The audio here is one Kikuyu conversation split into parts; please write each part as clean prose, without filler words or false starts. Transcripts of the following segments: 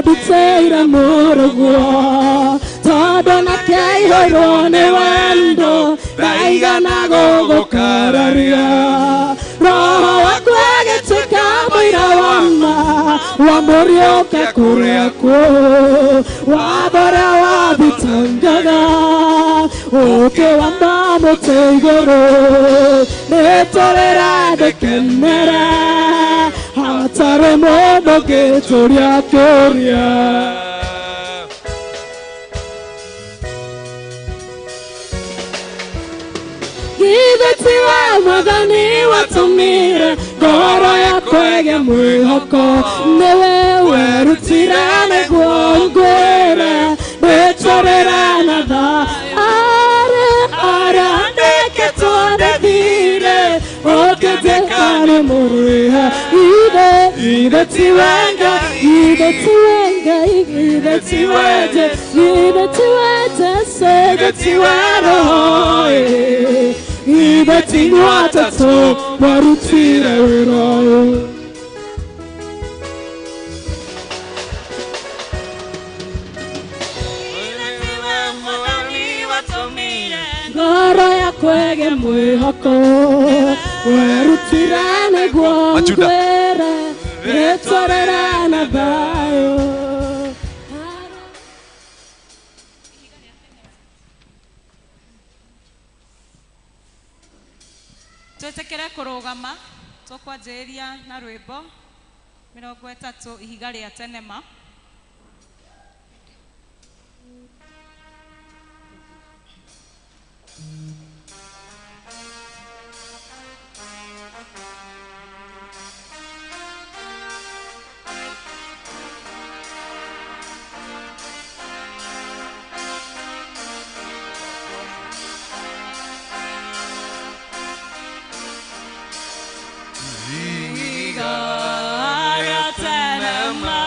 Ndutĩire mũrũguo tondũ nake aihũirwo nĩ wendo ndaigana gũgũkararia roho waku agĩtuĩka mũira wa ma wa mũriũka kũrĩa kũu watho ũrĩa wathitangaga ũkĩwamba mũtĩ igũrũ nĩtũrĩrandĩkenera hatarĩ mũndũ ũngĩtũria kĩũria. Githĩ tiwe Mwathani watũmire ngoro yakwa ĩgĩe mwĩhoko nĩwe werutire nĩguo ngwĩre nĩtũrĩre na thayũ arĩa andĩkĩtwo ndĩthire ũkĩnjĩka nĩ mũrĩhe ithe tiwe Ngai ithe tiwe Ngai ithe tiwe Jesũ ithe tiwe Jesũ ithe tiwe Roho ithe ti inyuĩ atatũ mwarutire wĩra ũyũ. Ngoro yakwa ĩgĩe mwĩhoko werutire nĩguo ngwĩre nĩtũrĩre na thayũ. Twĩtĩkĩre kũrũgama tũkwanjĩrĩria na rwĩmbo 30 ihiga rĩa tene ma. Ihiga rĩa tene ma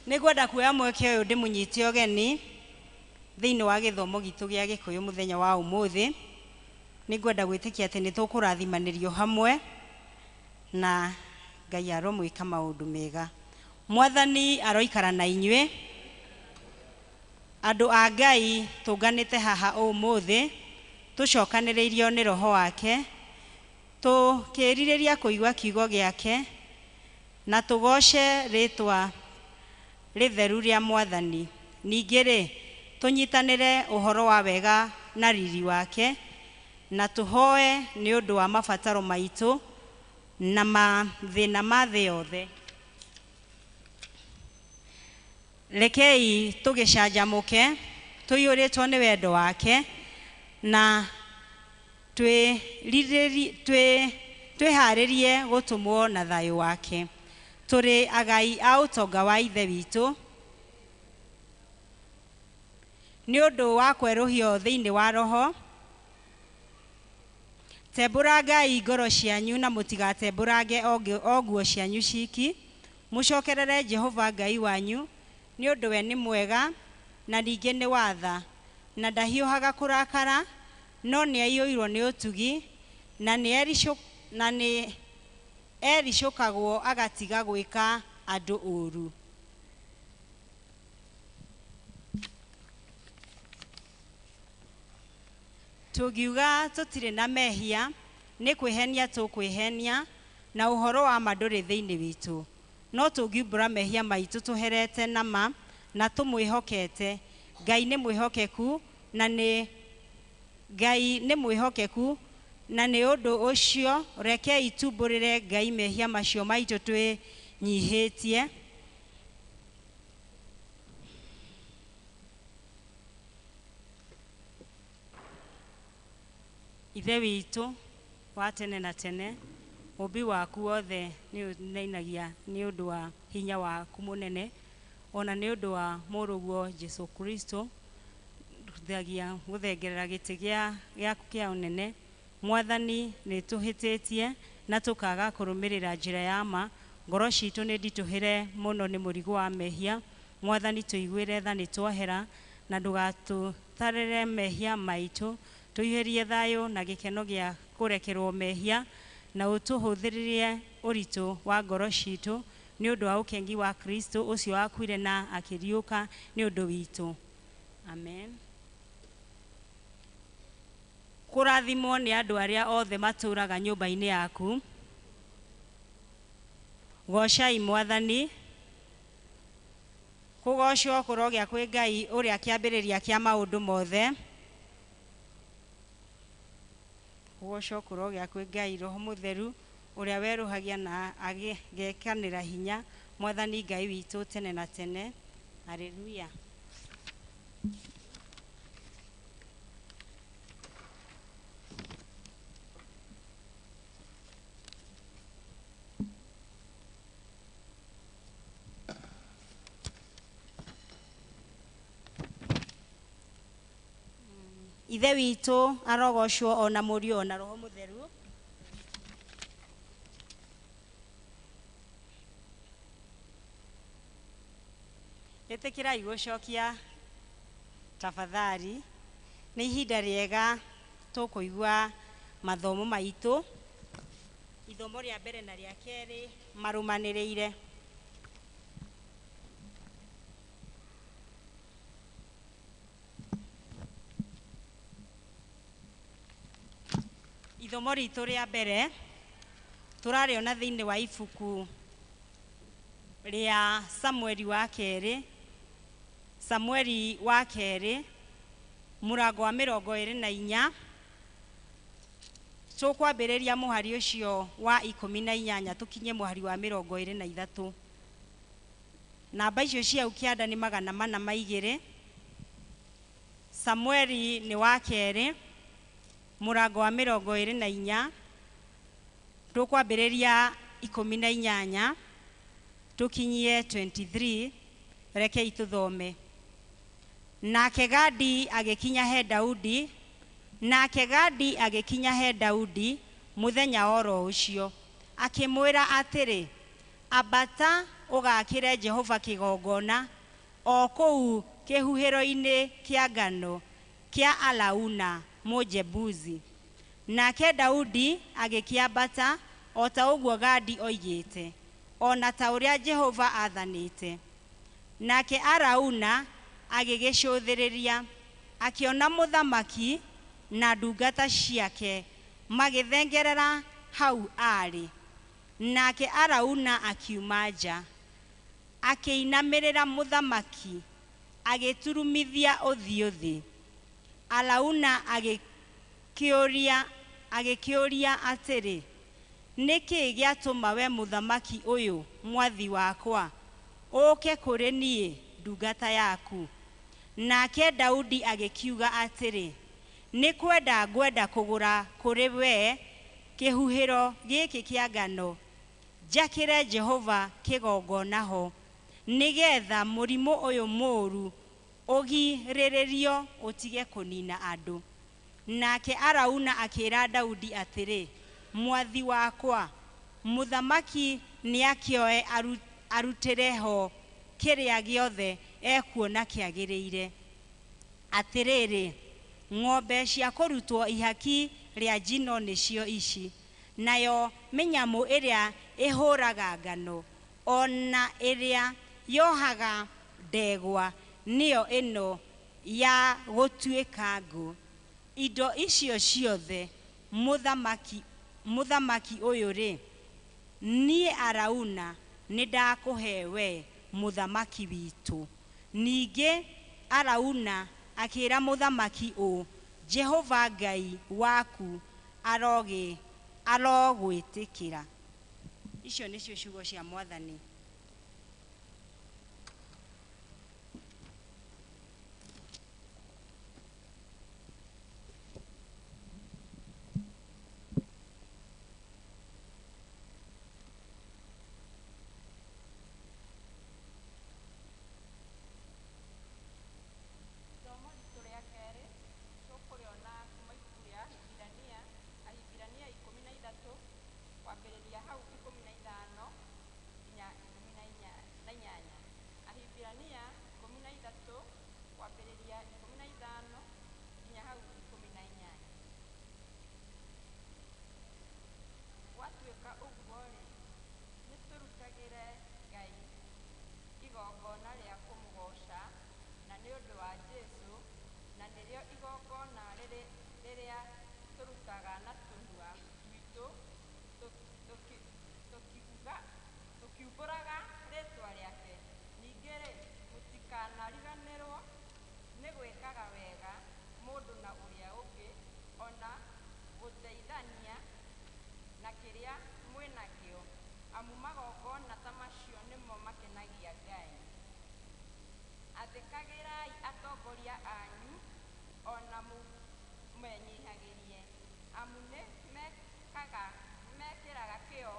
Nĩngwenda kuoya mweke ũyũ ndĩmũnyite ũgeni thĩinĩ wa gĩthomo gitũ gĩa Gĩkũyũ mũthenya wa ũmũthĩ. Nĩngwenda gwĩtĩkia atĩ nĩtũkũrathimanĩrio hamwe na Ngai aromwĩka maũndũ mega. Mwathani aroikara na inyuĩ. Andũ a Ngai tũnganĩte haha ũmũthĩ tũcokanĩrĩirio nĩ Roho wake tũkĩrirĩria kũigua kiugo gĩake na tũgoce rĩtwa rĩtheru rĩa Mwathani. Ningĩ rĩ tũnyitanĩre ũhoro wa wega na riri wake na tũhoe nĩ ũndũ wa mabataro maitũ na mathĩna ma thĩ yothe. Rekei tũgĩcanjamũke Tũiyũrĩtwo nĩ wendo wake na twĩharĩrie gũtũmwo na thayũ wake. Tũrĩ agai a ũtonga wa Ithe witũ nĩ ũndũ wa kwerũhio thĩinĩ wa roho. Tembũrangai ngoro cianyu na mũtigatembũrange o nguo cianyu ciki. Mũcokerere Jehova Ngai wanyu nĩ ũndũ we nĩ mwega na ningĩ nĩ watha na ndahiũhaga kũrakara, no nĩ aiyũirwo nĩ ũtugi na nĩ ericũkagwo agatiga gwĩka andũ ũũru. Tũngiuga tũtirĩ na mehia nĩ kwĩhenia tũkwĩhenia na ũhoro wa ma ndũrĩ thĩinĩ witũ. No tũngiumbũra mehia maitũ tũherete na ma na tũmwĩhokete, Ngai nĩ mwĩhokeku na nĩ Ngai nĩ mwĩhokeku na nĩ ũndũ ũcio rekei tumbũrĩre Ngai mehia macio maitũ twĩnyihĩtie. Ithe witũ wa tene na tene, ũmbi waku wothe nĩ ũnainagia nĩ ũndũ wa hinya waku mũnene ona nĩ ũndũ wa mũrũguo Jesu Kristo thagia gũthengerera gĩtĩ gĩaku kĩa ũnene. Mwathani, nĩ tũhĩtĩtie na tũkaga kũrũmĩrĩra njĩra ya ma. Ngoro citũ nĩ nditũhĩre mũno nĩ mũrigo wa mehia. Mwathani, tũiguĩre tha nĩ twahera na ndũgatũtarĩre mehia maitũ. Tũihĩrie thayũ na gĩkeno gĩa kũrekerwo mehia na ũtũhũthĩrĩrie ũritũ wa ngoro citũ nĩ ũndũ wa ũkengi wa Kristo ũcio wakuire na akĩriũka nĩ ũndũ witũ. Amen. Kũrathimwo nĩ andũ arĩa othe matũũraga nyũmba-inĩ yaku. Goocai Mwathani. Kũgoocwo kũrogĩa kwĩ Ngai ũrĩa kĩambĩrĩria kĩa maũndũ mothe. Kũgoocwo kũrogĩa kwĩ Ngai Roho Mũtheru ũrĩa werũhagia na agekanĩra hinya. Mwathani Ngai witũ tene na tene. Haleluya. Ithe witũ arogocwo ona Mũriũ ona Roho Mũtheru. Ĩtĩkĩrai gũcokia tafadhali. Nĩ ihinda rĩega tũkũigua mathomo maitũ, ithomo rĩa mbere na rĩa kerĩ marũmanĩrĩire. Ithomo ritũ rĩa mbere tũrarĩona thĩinĩ wa ibuku rĩa Samueli wa kerĩ, Samueli wa kerĩ mũrango wa 24. Tũkwambĩrĩria mũhari ũcio wa 18 tũkinye mũhari wa 23. Namba icio cia ũkĩanda nĩ 402. Samueli nĩ wa kerĩ mũrango wa 24, tũkwambĩrĩria 18 tũkinyie 23. Rekei tũthome. Nake Gadi agĩkinya he Daudi, nake Gadi agĩkinya he Daudi mũthenya oro ũcio, akĩmwĩra atĩrĩ, ambata ũgakĩre Jehova kĩgongona o kũu kĩhuhĩro-inĩ kĩa ngano kĩa Arauna Mũjebusi. Nake Daudi agĩkĩambata o ta ũguo Gadi oigĩte, ona ta ũrĩa Jehova aathanĩte. Nake Arauna agĩgĩcũthĩrĩria, akĩona mũthamaki na ndungata ciake magĩthengerera hau aarĩ. Nake Arauna akiuma nja, akĩinamĩrĩra mũthamaki, agĩturumithia ũthiũ thĩ. Arauna agĩkĩũria atĩrĩ, nĩ kĩĩ gĩatũma we mũthamaki ũyũ mwathi wakwa ũũke kũrĩ niĩ ndungata yaku? Nake Daudi agĩkiuga atĩrĩ, nĩ kwenda ngwenda kũgũra kũrĩ we kĩhuhĩro gĩkĩ kĩa ngano, njakĩre Jehova kĩgongona ho, nĩgetha mũrimũ ũyũ mũũru ũgirĩrĩrio ũtige kũnina andũ. Nake Arauna akĩra Daudi atĩrĩ, mwathi wakwa mũthamaki nĩakĩoe arutĩre ho kĩrĩa gĩothe ekuona kĩagĩrĩire. Atĩrĩrĩ, ng'ombe cia kũrutwo ihaki rĩa njino nĩcio ici, nayo mĩnyamũ ĩrĩa ĩhũraga ngano ona ĩrĩa yohaga ndegwa nĩyo ĩno ya gũtuĩka ngũ. Indo icio ciothe mũthamaki ũyũ rĩ, niĩ Arauna nĩndakũhe we mũthamaki witũ. Ningĩ Arauna akĩra mũthamaki ũũ, Jehova Ngai waku arogwĩtĩkĩra. Icio nĩcio ciugo cia Mwathani. Ithomo ritũ rĩa kerĩ tũkũrĩona kuma ibuku rĩa Ahibirania, Ahibirania 13 kwambĩrĩria hau 15 nginya 18. Ahibirania 13 kwambĩrĩria 15 nginya hau 18. Gwatuĩka ũguo-rĩ, nĩtũrutagĩre Ngai igongona rĩa kũmũgooca na nĩ ũndũ wa Jesũ, na nĩrĩo igongona rĩrĩa tũrutaga na tũnua twitũ tũkiumbũraga rĩĩtwa rĩake. Ningĩ-rĩ, mũtikanariganĩrwo nĩ gwĩkaga wega mũndũ na ũrĩa ũngĩ, ona gũteithania na kĩrĩa mwĩ nakĩo, amu magongona ta macio nĩmo makenagia Ngai. Athĩkagĩrai atongoria anyu ona mũmenyihagĩrie, amu nĩ mekĩraga kĩyo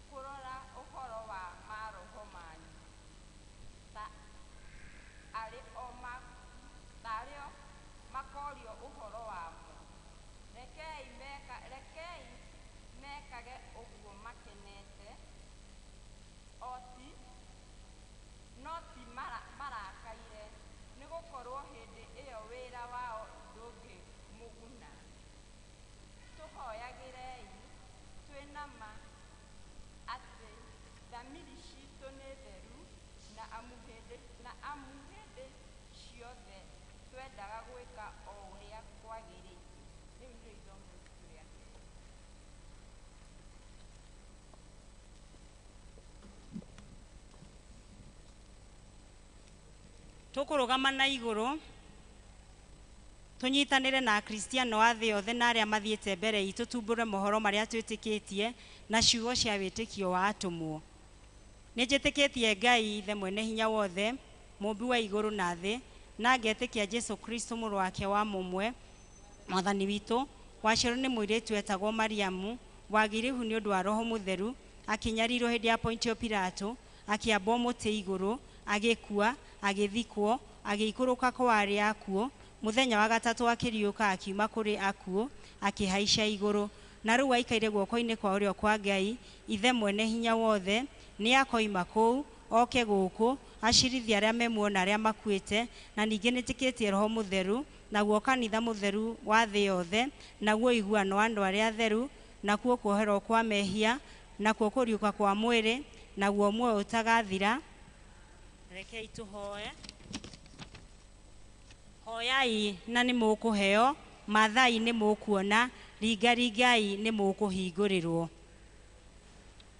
kũrora ũhoro wa maroho manyu, ta arĩ o makorio ũhoro wamo. Rekei mekage ũguo makenete, no ti marakaire, nĩgũkorwo hĩndĩ ĩyo wĩra wao ndũngĩmũguna. Tũhoyagĩrei twĩna ma atĩ thamiri citũ nĩ theru, na amu hĩndĩ ciothe twendaga gwĩka o ũrĩa kwagĩrĩire. Rĩu nĩrĩo ithomo ritũ rĩa kerĩ. Tũkũrũgama na igũrũ tũnyitanĩre na Akristiano a thĩ yothe na arĩa mathiĩte mbere itũ, tumbũre mohoro marĩa twĩtĩkĩtie na ciugo cia wĩtĩkio wa atũmwo. Nĩnjĩtĩkĩtie Ngai Ithe mwene hinya wothe, mũmbi wa igũrũ na thĩ, na ngetĩkia Jesũ Kristo mũrũ wake wa mũmwe, Mwathani witũ, waciarwo nĩ mũirĩtu etagwo Mariamu, wagĩire ihu nĩ ũndũ wa Roho Mũtheru, akĩnyarirwo hĩndĩ ya Pontio Pilato, akĩambwo mũtĩ igũrũ, agĩkua, agĩthikwo, agĩikũrũka kwa arĩa akuũ, mũthenya wa gatatũ akĩriũka akiuma kũrĩ akuũ, akĩhaica igũrũ, na rĩu aikaire guoko-inĩ kwa ũrĩo kwa Ngai Ithe mwene hinya wothe. Nĩ akoima kũu oke gũkũ acirithie arĩa me muoyo na arĩa makuĩte. Na ningĩ nĩtĩkĩtie Roho Mũtheru, naguo kanitha mũtheru wa thĩ yothe, naguo ũiguano wa andũ arĩa atheru, nakuo kuoherwo kwa mehia, nakuo kũriũka kwa mwĩrĩ, naguo muoyo ũtagathira. Rekei tũhoe. Hoyai na nĩ mũkũheo, mathai nĩ mũkuona, ringaringai nĩ mũkũhingũrĩrwo.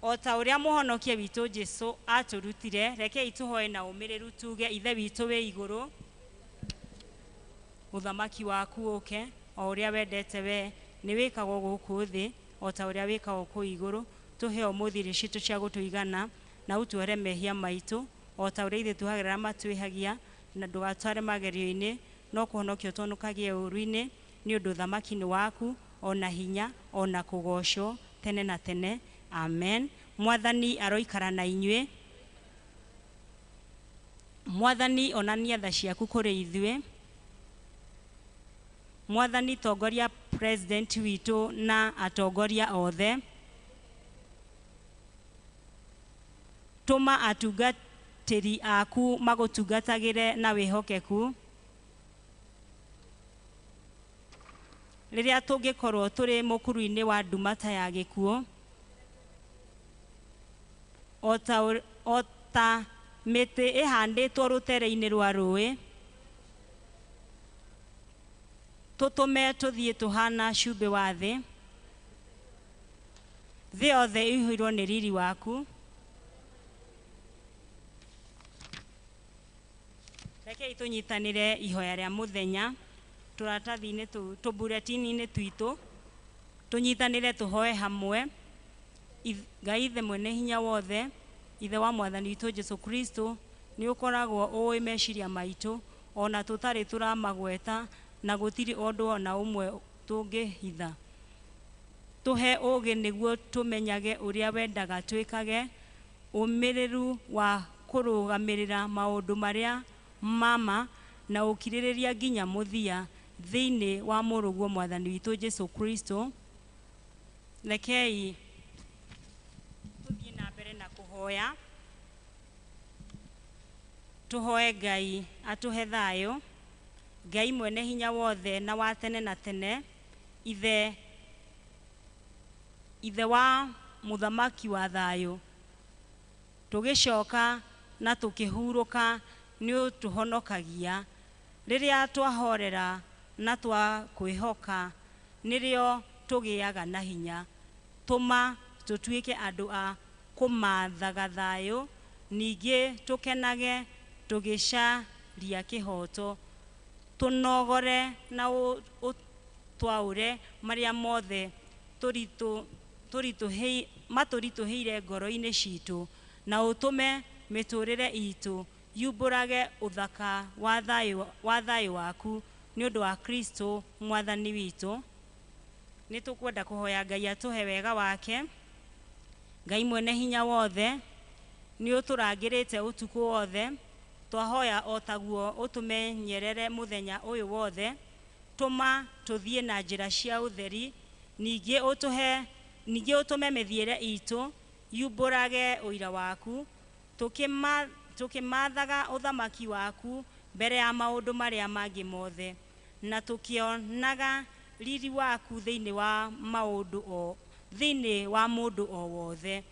O ta ũrĩa mũhonokia witũ Jesũ atũrutire, rekei tũhoe na ũmĩrĩru tuge, Ithe witũ wĩ igũrũ, ũthamaki waku ũke, o ũrĩa wendete we nĩ wĩkagwo gũkũ thĩ o ta ũrĩa wĩkagwo kũu igũrũ. Tũhe ũmũthĩ irio citũ cia gũtũigana, na ũtuohere mehia maitũ o ta ũrĩa ithuĩ tuohagĩra arĩa matwĩhagia, Na ndũgatware magerio-inĩ, no kũhonokia ũtũhonokagie ũũru-inĩ, nĩ ũndũ ũthamaki nĩ waku, ona hinya, ona kũgoocwo tene na tene. Amen. Mwathani aroikara na inyuĩ. Mwathani onania tha ciaku kũrĩ ithuĩ. Mwathani tongoria president witũ na atongoria othe. Tũma atungatĩri aku magũtungatagĩre na wĩhokeku. Rĩrĩa tũngĩkorwo tũrĩ mũkuru-inĩ wa nduma ta ya gĩkuũ, o ta mĩtĩ ĩhandĩtwo rũtere-inĩ rwa rũĩ, tũtũme tũthiĩ tũhana cumbĩ wa thĩ. Thĩ yothe ĩihũirwo nĩ riri waku. Rekei tũnyitanĩre ihoya rĩa mũthenya tũratathi-inĩ tũbuletini-inĩ twitũ, tũnyitanĩre tũhoe hamwe. Ngai Ithe mwene hinya wothe, Ithe wa Mwathani witũ Jesu Kristo, nĩ ũkoragwo ũĩ meciria maitũ ona tũtarĩ tũramagweta, na gũtirĩ ũndũ ona ũmwe tũngĩhitha. Tũhe ũũgĩ nĩguo tũmenyage ũrĩa wendaga twĩkage, ũmĩrĩru wa kũrũgamĩrĩra maũndũ marĩa mama, na ũkirĩrĩria nginya mũthia thĩinĩ wa mũrũguo Mwathani witũ Jesu Kristo. Rekei tũthiĩ na mbere na kũhoya. Tũhoe Ngai atũhe thayũ. Ngai mwene hinya wothe na wa tene na tene, Ithe wa mũthamaki wa thayũ, tũgĩcoka na tũkĩhurũka nĩ ũtũhonokagia. Rĩrĩa twahorera na twakwĩhoka, nĩrĩo tũgĩaga na hinya. Tũma tũtuĩke andũ a kũmathaga thayũ, ningĩ tũkenage tũgĩcaria kĩhooto. Tũnogore na ũtwaũre marĩa mothe matũritũhĩire ngoro-inĩ citũ, na ũtũme mĩtũrĩre itũ yumbũrage ũthaka wa thayũ waku, nĩ ũndũ wa Kristo Mwathani witũ. Nĩ tũkwenda kũhoya Ngai atũhe wega wake. Ngai mwene hinya wothe, nĩ ũtũrangĩrĩte ũtukũ wothe. Twahoya o taguo ũtũmenyerere mũthenya ũyũ wothe. Tũma tũthiĩ na njĩra cia ũtheri, ningĩ ũtũme mĩthiĩre itũ yumbũrage ũira waku, tũkĩmathaga ũthamaki waku mbere ya maũndũ marĩa mangĩ mothe, na tũkĩonaga riri waku thĩinĩ wa maũndũ o thĩinĩ wa mũndũ o wothe.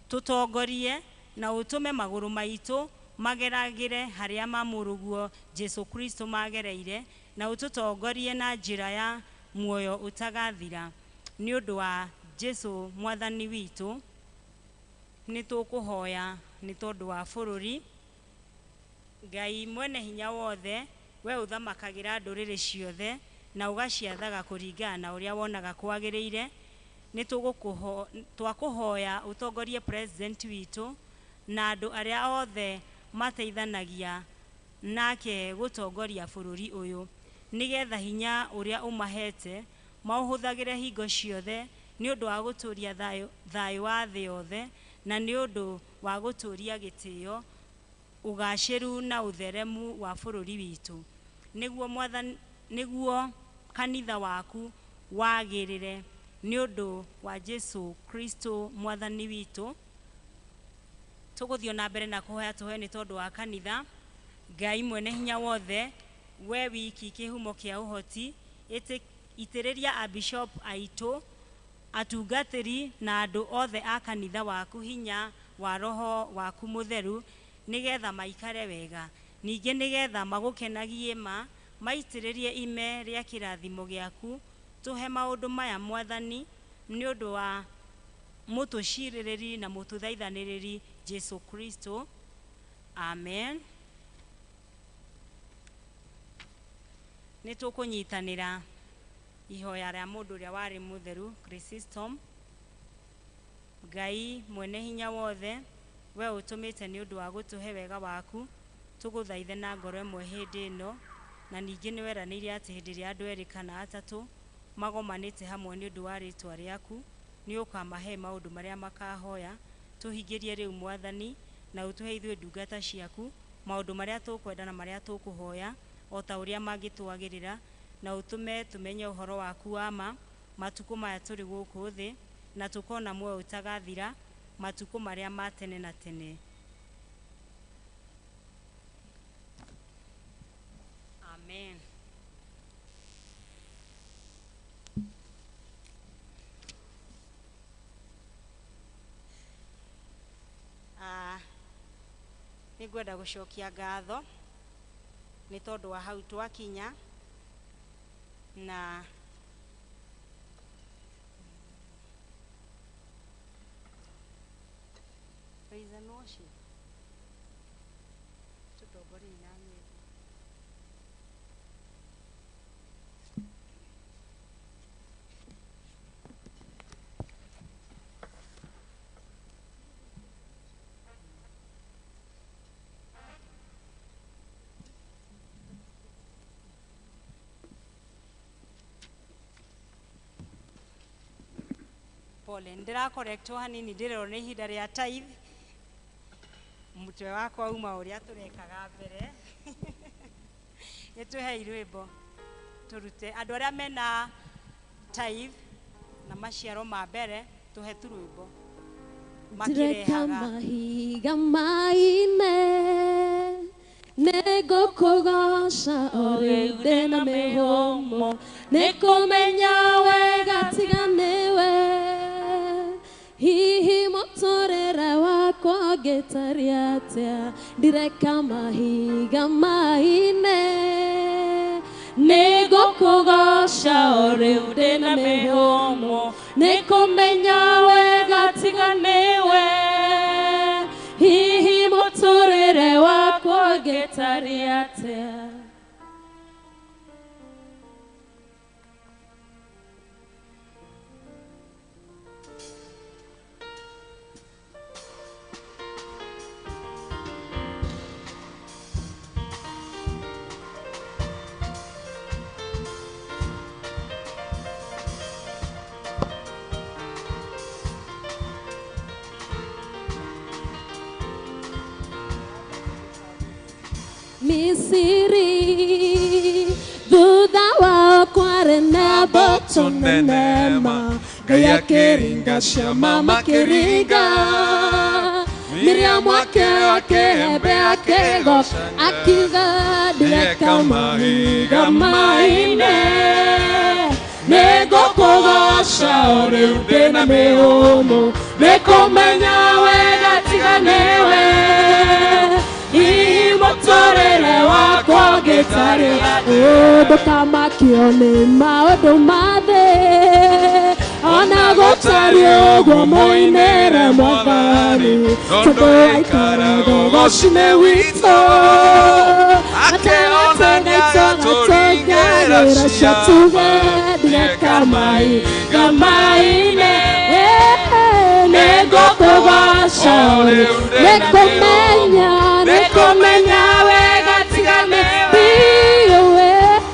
Tũtongorie na ũtũme magũrũ maitũ mageragĩre harĩa ma mũrũguo Jesu Kristo magereire, na ũtũtongorie na njĩra ya muoyo ũtagathira, nĩ ũndũ wa Jesu Mwathani witũ. Nĩ tũkũhoya nĩ tondũ wa bũrũri. Ngai mwene hinya wothe, we ũthamakagĩra ndũrĩrĩ ciothe na ũgaciathaga kũringana na ũrĩa wonaga kwagĩrĩire, nĩ twakũhoya ũtongorie president witũ na andũ arĩa othe mateithanagia nake gũtongoria bũrũri ũyũ, nĩgetha hinya ũrĩa ũmahete maũhũthagĩre hingo ciothe nĩ ũndũ wa gũtũũria thayũ wa thĩ yothe, na nĩ ũndũ wa gũtũũria gĩtĩo, ũgacĩru na ũtheremu wa bũrũri witũ, nĩguo Mwathani, nĩguo kanitha waku wagĩrĩre, nĩ ũndũ wa Jesu Kristo Mwathani witũ. Tũgũthiĩ na mbere na kũhoya tũhoe nĩ tondũ wa kanitha. Ngai mwene hinya wothe, we wiki kĩhumo kĩa ũhoti, itĩrĩria abishop aitũ, atungatĩri na andũ othe a kanitha waku hinya wa roho waku mũtheru, nĩgetha maikare wega, ningĩ nĩgetha magũkenagie ma, maitĩrĩrie ime rĩa kĩrathimo gĩaku. Tũhe maũndũ maya Mwathani, nĩ ũndũ wa mũtũcirĩrĩri na mũtũthaithanĩrĩri Jesu Kristo. Amen. Nĩ tũkũnyitanĩra ihoya rĩa mũndũ ũrĩa warĩ mũtheru Chrysostom. Ngai mwene hinya wothe, we ũtũmĩte nĩ ũndũ wa gũtũhe wega waku, Tũgũthaithe na ngoro ĩmwe hĩndĩ ĩno, na ningĩ nĩ weranĩire atĩ hĩndĩ ĩrĩa andũ erĩ kana atatũ magomanĩte hamwe nĩ ũndũ wa rĩĩtwa rĩaku, nĩ ũkamahe maũndũ marĩa makahoya. Tũhingĩrie rĩu Mwathani, na ũtũhe ithuĩ ndungata ciaku maũndũ marĩa tũkwenda na marĩa tũkũhoya o ta ũrĩa mangĩtwagĩrĩra, na ũtũme tũmenye ũhoro waku wa ma matukũ maya tũrĩ gũkũ thĩ, na tũkona muoyo ũtagathira matukũ marĩa ma tene na tene. Amen. Nĩngwenda gũcokia ngatho nĩ tondũ wa hau twakinya, na praise and worship. Tũtongorie na nyĩmbo. Pole, ndĩrakorektwo hanini, ndĩrerwo nĩ ihinda rĩa tithe. Mũtwe wakwa uma ũrĩa tũrekaga mbere. Nĩ tũhei rwĩmbo tũrute andũ arĩa mena tithe na maciaro ma mbere, tũhe tu rwĩmbo Ndireka makĩrehaga. Mahiga maine nĩngũkũgoca o rĩu ndĩna mĩhũmũ nĩkũmenya wega tiga nĩwe hihi mũtũrĩre wakwa ũngĩtariĩ atĩa ndireka mahiga maine nĩngũkũgoca o rĩu ndĩna mĩhũmũ nĩkũmenya wega tiga nĩwe hihi mũtũrĩre wakwa ũngĩtariĩ atĩa. Misiri thutha wao kwarĩ na mbũtũ nene ma Ngai akĩringa ciama makĩringa Miriamu akĩoya kĩembe akĩgoca akiuga ndireka mahiga maine nĩngũkũgoca o rĩu ndĩna mĩhũmũ nĩkũmenya wega tiga nĩwe hihi mũtũrĩre wakwa ũngĩtariĩ ndũkamakio nĩ maũndũ ma thĩ ona gũtariĩ ũguo mũinĩre Mwathani tondũ aikaraga ũgoci-inĩ witũ akĩonania tũringĩra cia tuge ndireka mahiga maine nĩngũkũgoca o rĩu nĩkũmenya nĩkũmenya wega tiga nĩwe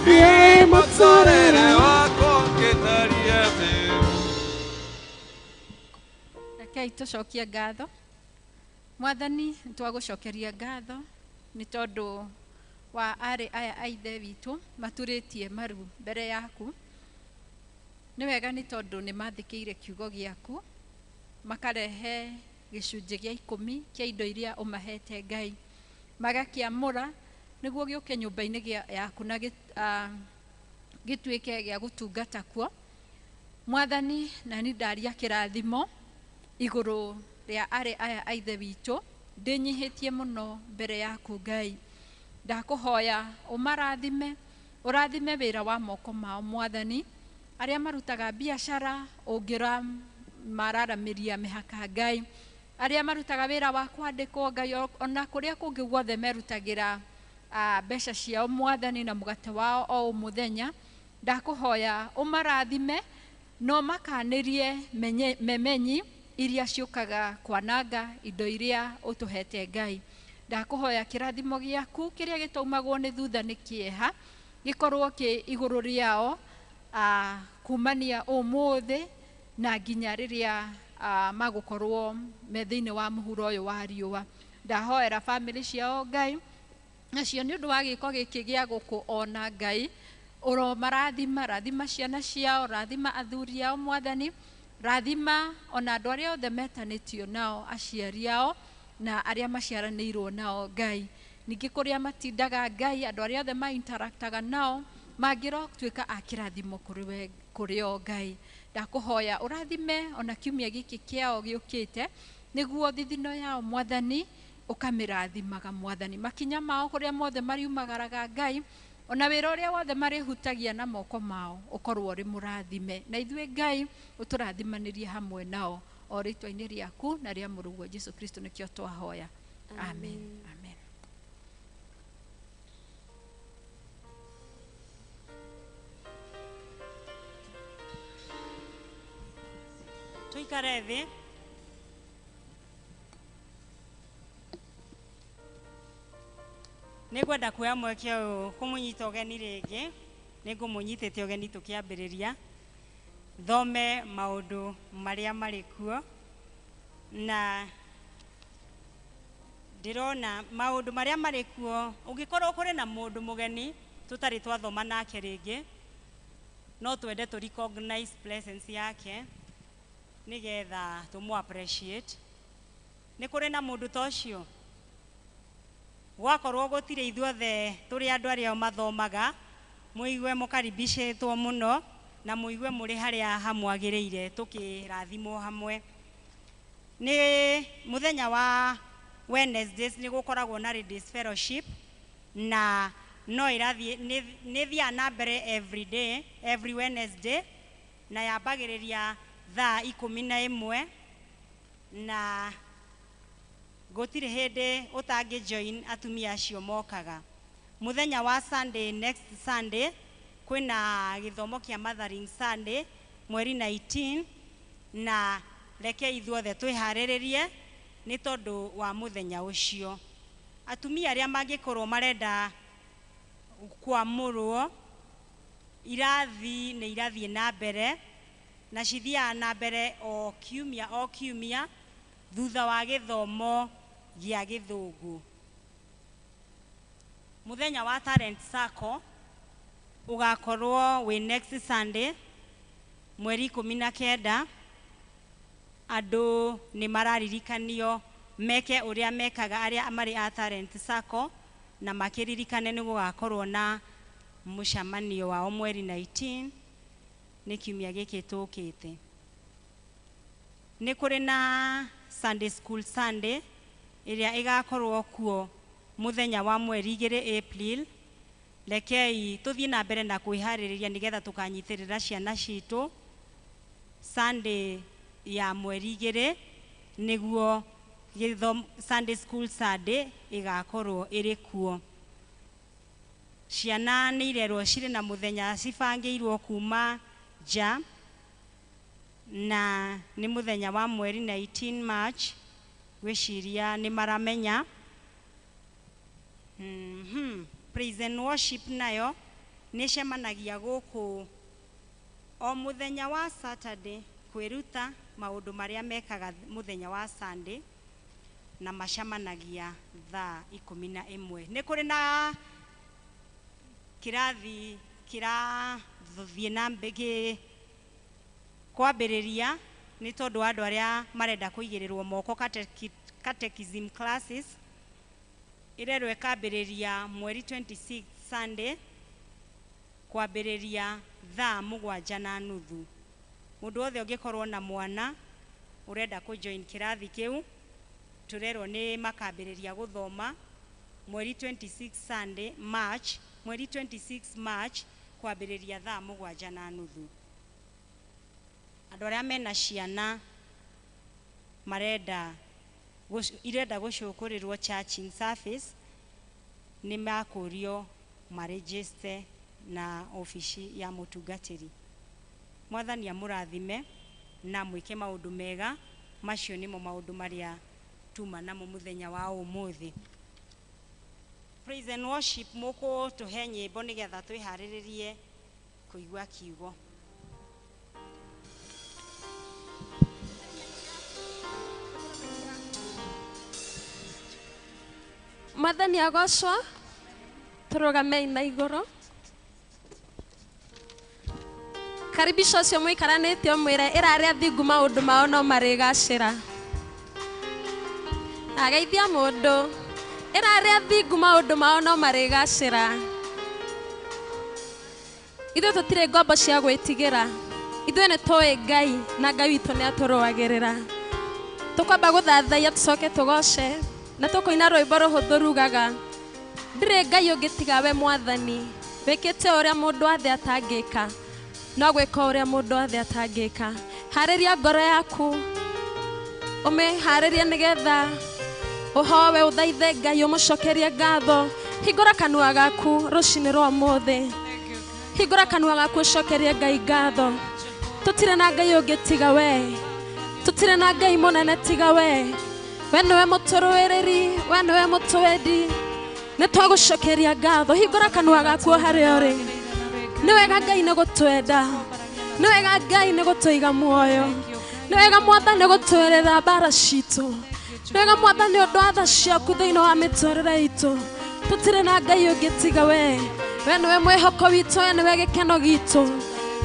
hihi mũtũrĩre wakwa ũngĩtariĩ atĩa. Rekei tũcokie ngatho. Mwathani, nĩtwagũcokeria ngatho nĩ tondũ wa arĩ aya a ithe witũ maturĩtie maru mbere yaku. Nĩ wega nĩ tondũ nĩ mathĩkĩire kiugo gĩaku makarehe gĩcunjĩ gĩa 10 kĩa indo iria ũmahete Ngai, magakĩamũra nĩguo gĩũke nyũmba-inĩ yaku na gĩtuĩke gĩa gũtungata kuo. Mwathani, na nĩ ndaria kĩrathimo igũrũ rĩa arĩ aya a ithe witũ, ndĩnyihĩtie mũno mbere yaku Ngai. Ndakũhoya ũmarathime, ũrathime wĩra wa moko mao Mwathani, arĩa marutaga biacara ũngĩra mararamĩria mĩhaka Ngai, arĩa marutaga wĩra wa kwandĩkwo Ngai, ona kũrĩa kũngĩ guothe merutagĩra mbeca ciao Mwathani na mũgate wao o mũthenya. Ndakũhoya ũmarathime no makanĩrie memenyi iria ciũkaga kwananga indo iria ũtũhete Ngai. Ndakũhoya kĩrathimo gĩaku kĩrĩa gĩtaumagwo nĩ thutha nĩ kĩeha gĩkorwo kĩ igũrũ rĩao kumania ũmũthĩ na nginya rĩrĩa magũkorwo me thĩinĩ wa mũhuro ũyũ wa riũa. Ndahoera bamĩrĩ ciao Ngai, nacio nĩ ũndũ wa gĩko gĩkĩ gĩa gũkũ ona Ngai ũromarathima, rathima ciana ciao, rathima athuri ao Mwathani, rathima ona andũ arĩa othe metanĩtio nao, aciari ao na arĩa maciaranĩirwo nao Ngai. Ningĩ kũrĩa matindaga Ngai, andũ arĩa othe ma-interactaga nao mangĩrotuĩka a kĩrathimo kũrĩ we, kũrĩ o Ngai. Ndakũhoya ũrathime ona kiumia gĩkĩ kĩao gĩũkĩte, nĩguo thithino yao Mwathani ũkamĩrathimaga Mwathani, makinya mao kũrĩa mothe mariumagaraga Ngai, ona wĩra ũrĩa wothe marĩhutagia na moko mao ũkorwo ũrĩ mũrathime, na ithuĩ Ngai ũtũrathimanĩrie hamwe nao o rĩtwa-inĩ rĩaku na rĩa mũrũguo Jesu Kristo nĩkĩo twahoya. Amen. Amen. Tuikare thĩ. Nĩngwenda kuoya mweke ũyũ kũmũnyita ũgeni rĩngĩ, nĩngũmũnyitĩte ũgeni tũkĩambĩrĩria, thome maũndũ marĩa marĩ kuo, na ndĩrona maũndũ marĩa marĩ kuo. Ũngĩkorwo kũrĩ na mũndũ mũgeni tũtarĩ twathoma nake rĩngĩ, no twende tũ recognize presence yake nĩgetha tũmũ appreciate. Nĩ kũrĩ na mũndũ ta ũcio? Gwakorwo gũtirĩ, ithuothe tũrĩ andũ arĩa mathomaga, mũigue mũkaribicĩtwo mũno na mũigue mũrĩ harĩa hamwagĩrĩire tũkĩrathimwo hamwe. Nĩ mũthenya wa Wednesdays nĩ gũkoragwo na Ladies Fellowship, na no ĩrathiĩ nĩ thiaga na mbere every day, every Wednesday, na yambagĩrĩria thaa 11, na gũtirĩ hĩndĩ ũtangĩ join atumia acio mokaga. Mũthenya wa Sunday, next Sunday, kwĩna gĩthomo kĩa Mothering Sunday mweri 19, na reke ithuothe twĩharĩrĩrie nĩ tondũ wa mũthenya ũcio. Atumia arĩa mangĩkorwo marenda kwamũrwo, irathi nĩ irathiĩ na mbere, na cithiaga na mbere o kiumia o kiumia thutha wa gĩthomo gĩa gĩthũngũ. Mũthenya wa Talent Sacco ũgakorwo wĩ next Sunday mweri 19. Andũ nĩ mararirikanio meke ũrĩa mekaga arĩa marĩ a Talent Sacco, na makĩririkane nĩ gũgakorwo na mũcemanio wao mweri 19, nĩ kiumia gĩkĩ tũkĩte. Nĩ kũrĩ na Sunday School Sunday ĩrĩa ĩgakorwo kuo mũthenya wa mweri 2 April. Rekei tũthiĩ na mbere na kwĩharĩrĩria nĩgetha tũkanyitĩrĩra ciana citũ Sunday ya mweri 2, nĩguo Sunday School Sunday ĩgakorwo ĩrĩ kuo. Ciana nĩ irerwo cirĩ na mũthenya cibangĩirwo kuma nja, na nĩ mũthenya wa mweri 19 March, gwĩciria nĩ maramenya. Praise and worship nayo nĩ cemanagia gũkũ o mũthenya wa Saturday kwĩruta maũndũ marĩa mekaga mũthenya wa Sunday, na macemanagia thaa 11. Nĩ kũrĩ na kĩrathi kĩrathiĩ na mbere kwambĩrĩria nĩ tondũ wa andũ arĩa marenda kũigĩrĩrwo moko, catechism classes ĩrerwo ĩkambĩrĩria mweri 26 Sunday kwambĩrĩria thaa 7:30. Mũndũ wothe ũngĩkorwo na mwana ũrenda kũ join kĩrathi kĩu, tũrerwo nĩ makambĩrĩria gũthoma mweri 26 Sunday March, mweri 26 March kwambĩrĩria thaa 7:30. Andũ arĩa mena ciana marenda irenda gũcũkũrĩrwo church service nĩ makũrio marejiste na obici ya mũtungatĩri. Mwathani amũrathime na mwĩke maũndũ mega. Macio nĩmo maũndũ marĩa tuma namo mũthenya wa ũmũthĩ. Praise and worship mũkũtũhe nyĩmbo nĩgetha twĩharĩrĩrie kũigua kiugo. Mwathani agocwo, tũrũgamei na igũrũ. Karibisha ũcio mũikaranĩtie ũmwĩre ĩra arĩa athingu maũndũ mao no marĩgacĩra. Ageithia mũndũ ĩra arĩa athingu maũndũ mao no marĩgacĩra. Ithuĩ tũtirĩ ngombo cia gwĩtigĩra. Ithuĩ nĩ tũĩ Ngai na Ngai witũ nĩ atũrũagĩrĩra. Tũkwamba gũthathaiya tũcoke tũgoce na tũkũina rwĩmbo rũhũthũ rugaga ndirĩ Ngai ũngĩ tiga we Mwathani, wĩkĩte ũrĩa mũndũ othe atangĩka, no gwĩka ũrĩa mũndũ othe atangĩka. Harĩria ngoro yaku, ũmĩharĩrie nĩgetha ũhowe ũthaithe Ngai ũmũcokerie ngatho. Hingũra kanua gaku rũcinĩ rwa ũmũthĩ, hingũra kanua gaku ũcokerie Ngai ngatho. Tũtirĩ na Ngai ũngĩ tiga we, tũtirĩ na Ngai mũnene tiga we. We nĩwe mũtũrũĩrĩri, we nĩwe mũtwendi. Nĩ twagũcokeria ngatho. Hingũra kanua gaku o harĩa ũrĩ. Nĩ wega Ngai nĩ gũtwenda, nĩ wega Ngai nĩ gũtũiga muoyo, nĩ wega Mwathani nĩ gũtwerera mbara citũ, nĩ wega Mwathani ũndũ wa tha ciaku thĩinĩ wa mĩtũrĩre itũ. Tũtirĩ na Ngai ũngĩ tiga we. We nĩwe mwĩhoko witũ, we nĩwe gĩkeno gitũ.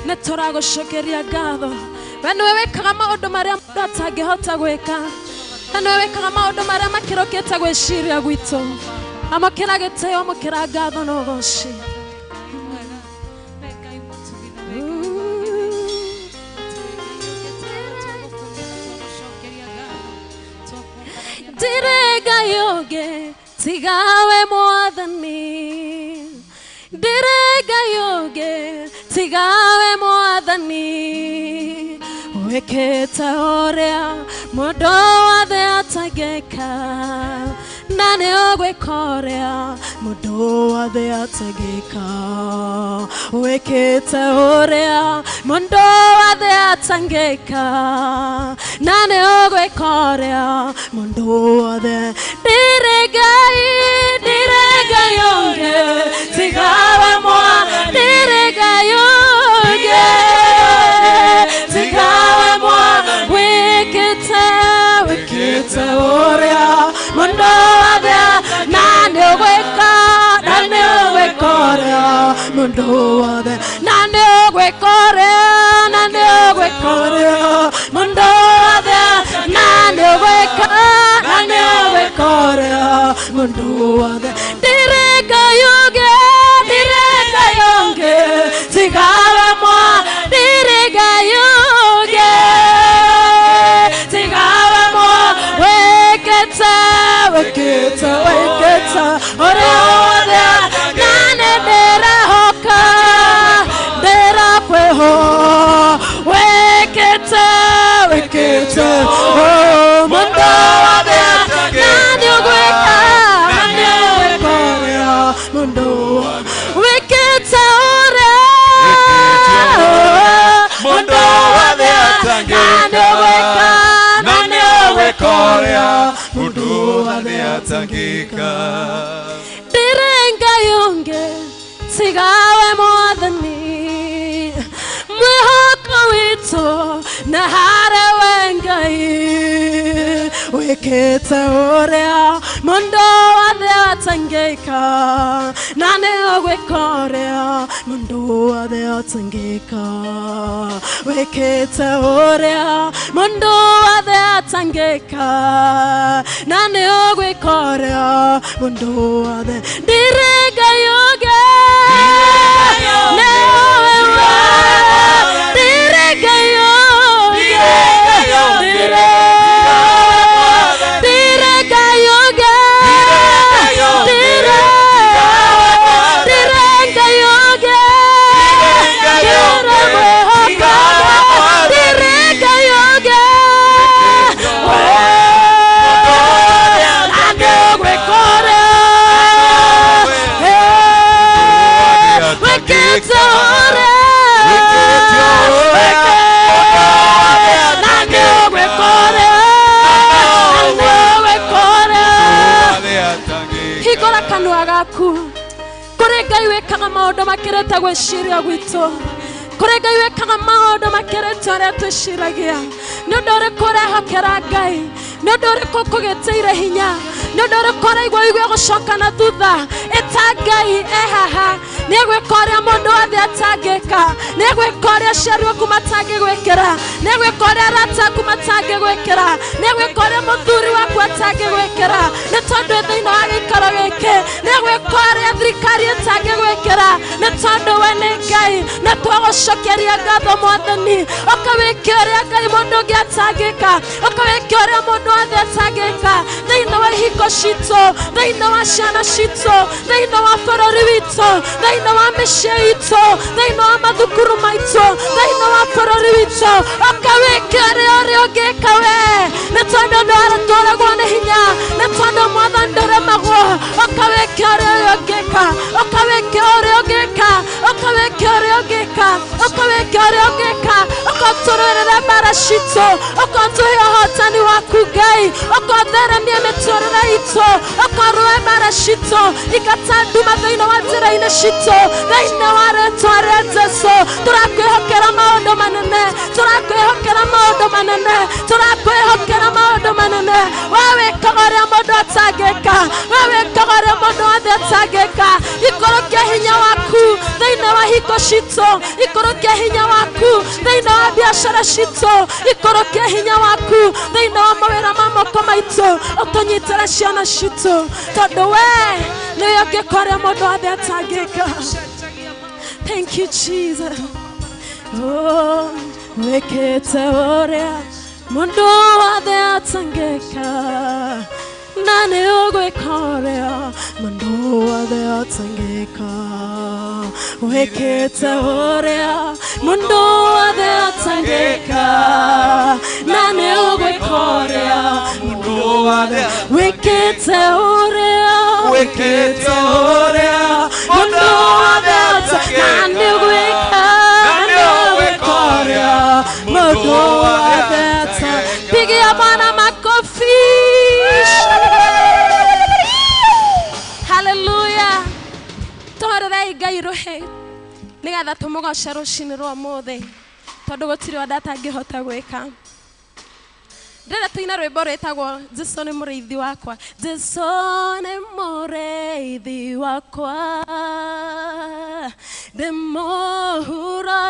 Nĩ tũragũcokeria ngatho. We nĩwe wĩkaga maũndũ marĩa mũndũ atangĩhota gwĩka. We nĩwe wĩkaga maũndũ marĩa makĩrũkĩte gwĩciria gwitũ. Amũkĩra gĩtĩo, amũkĩra ngatho na ũgoci. Ndirĩ Ngai ũngĩ tiga we Mwathani, ndirĩ Ngai ũngĩ tiga we Mwathani, wĩkĩte ũrĩa mũndũ wothe atangĩka, na nĩ ũgwĩka ũrĩa mũndũ wothe atangĩka. Wĩkĩte ũrĩa mũndũ wothe atangĩka, na nĩ ũgwĩka ũrĩa mũndũ wothe. Ndirĩ Ngai, ndirĩ Ngai ũngĩ tiga we Mwathani, ndirĩ Ngai ũngĩ tiga we Mwathani. Wĩkĩte, wĩkĩte ũrĩa mũndũ wothe, na nĩ ũgwĩka, na nĩ ũgwĩka ũrĩa mũndũ wothe, na nĩ ũgwĩka ũrĩa, na nĩ ũgwĩka ũrĩa mũndũ wothe, na nĩ ũgwĩka, na nĩ ũgwĩka ũrĩa mũndũ wothe. Ndirĩ Ngai ũngĩ, ndirĩ Ngai ũngĩ tiga we Mwathani, ndirĩ Ngai ũngĩ tiga we Mwathani. Wĩkĩte, wĩkĩte, wĩkĩte ũrĩa wothe, na nĩ ndĩrehoka, ndĩrakwĩhoka. Wĩkĩte, wĩkĩte mũndũ wothe, na nĩ ũgwĩka, na nĩ ũgwĩka ũrĩa mũndũ wothe. Wĩkĩte ũrĩa mũndũ wothe, na nĩ ũgwĩka, na nĩ ũgwĩka ũrĩa mũndũ wothe atangĩka. Ndirĩ Ngai ũngĩ tiga we Mwathani, mwĩhoko witũ na harĩ we Ngai. Wĩkĩte ũrĩa mũndũ wothe atangĩka, na nĩ ũgwĩka ũrĩa mũndũ wothe atangĩka. Wĩkĩte ũrĩa mũndũ wothe atangĩka, na nĩ ũgwĩka ũrĩa mũndũ wothe. Ndirĩ Ngai ũngĩ, nĩwe we. Ndirĩ Ngai ũngĩ, ndirĩ, ndirĩ Ngai ũngĩ, ndirĩ, ndirĩ Ngai ũngĩ, ndirĩ mwĩhoko, ndirĩ Ngai ũngĩ. We, na nĩ ũgwĩka ũrĩa maũndũ makĩrĩte gwĩciria gwitũ. Kũrĩ Ngai wĩkaga maũndũ makĩrĩte ũrĩa twĩciragia. Nĩ ũndũ ũrĩkũ ũrehokera Ngai? Nĩ ũndũ ũrĩkũ ũkũgĩtĩire hinya? Nĩ ũndũ ũrĩkũ ũraigua ũigue gũcoka na thutha? Ĩta Ngai e haha. Nĩ egwĩka ũrĩa mũndũ wothe atangĩka. Nĩ egwĩka ũrĩa aciari aku matangĩgwĩkĩra. Nĩ egwĩka ũrĩa arata aku matangĩgwĩkĩra. Nĩ egwĩka ũrĩa mũthuri waku atangĩgwĩkĩra. Nĩ tondũ wĩ thĩinĩ wa gĩikaro gĩkĩ. Nĩ egwĩka ũrĩa thirikari ĩtangĩgwĩkĩra. Nĩ tondũ we nĩ Ngai. Na twagũcokeria ngatho Mwathani. Ũkawĩke ũrĩa Ngai mũndũ ũngĩ atangĩka. Ũkawĩke ũrĩa mũndũ wothe atangĩka. Thĩinĩ wa ihiko citũ, thĩinĩ wa ciana citũ, thĩinĩ wa bũrũri witũ, thĩinĩ wa mĩciĩ itũ, thĩinĩ wa mathukuru maitũ, thĩinĩ wa bũrũri witũ. Ũkawĩke ũrĩa ũrĩa ũngĩka we. Nĩ tondũ ndũragwo nĩ hinya. Nĩ tondũ Mwathani ndũremagwo. Ũkawĩke ũrĩa ũrĩa ũngĩka. Ũkawĩke ũrĩa ũngĩka. Ũkawĩke ũrĩa ũngĩka. Ũkawĩke ũrĩa ũngĩka. Ũkatũrũĩrĩra mbara citũ. Ũkatũhe ũhotani waku Ngai. Ũkatheremia mĩtũrĩre itũ. Ũkarũe mbara citũ. Ingata nduma thĩinĩ wa njĩra-inĩ citũ. Thĩinĩ wa rĩtwa rĩa Jesũ. Tũrakwĩhokera maũndũ manene. Tũrakwĩhokera maũndũ manene. Tũrakwĩhokera maũndũ manene. We wĩkaga ũrĩa mũndũ atangĩka. We wĩkaga ũrĩa mũndũ wothe atangĩka. Ikũrũkia hinya waku thĩinĩ wa hiko citũ. Ikũrũkia hinya waku thĩinĩ wa biacara citũ. Ikũrũkia hinya waku thĩinĩ wa mawĩra ma moko maitũ. Ũtũnyitĩre ciana citũ. Tondũ we nĩwe ũngĩka ũrĩa mũndũ wothe atangĩka. Thank you, Jesus. Oh, wĩkĩte ũrĩa mũndũ wothe atangĩka. Na nĩ ũgwĩka ũrĩa mũndũ wothe atangĩka. Wĩkĩte ũrĩa mũndũ wothe atangĩka. Na nĩ ũgwĩka ũrĩa mũndũ wothe. Wĩkĩte ũrĩa, wĩkĩte ũrĩa mũndũ wothe atangĩka. Na nĩ ũgwĩka, na nĩ ũgwĩka ũrĩa mũndũ wothe atangĩka. Pigia Bwana makofi. Hallelujah. Tũhorerei Ngai rũhĩ nĩgetha tũmũgoce rũcinĩ rwa ũmũthĩ tondũ gũtirĩ ũndũ atangĩhota gwĩka. Ndĩrenda tũine rwĩmbo rwĩtagwo Jesũ nĩ mũrĩithi wakwa. Jesũ nĩ mũrĩithi wakwa. Ndĩ mũhuro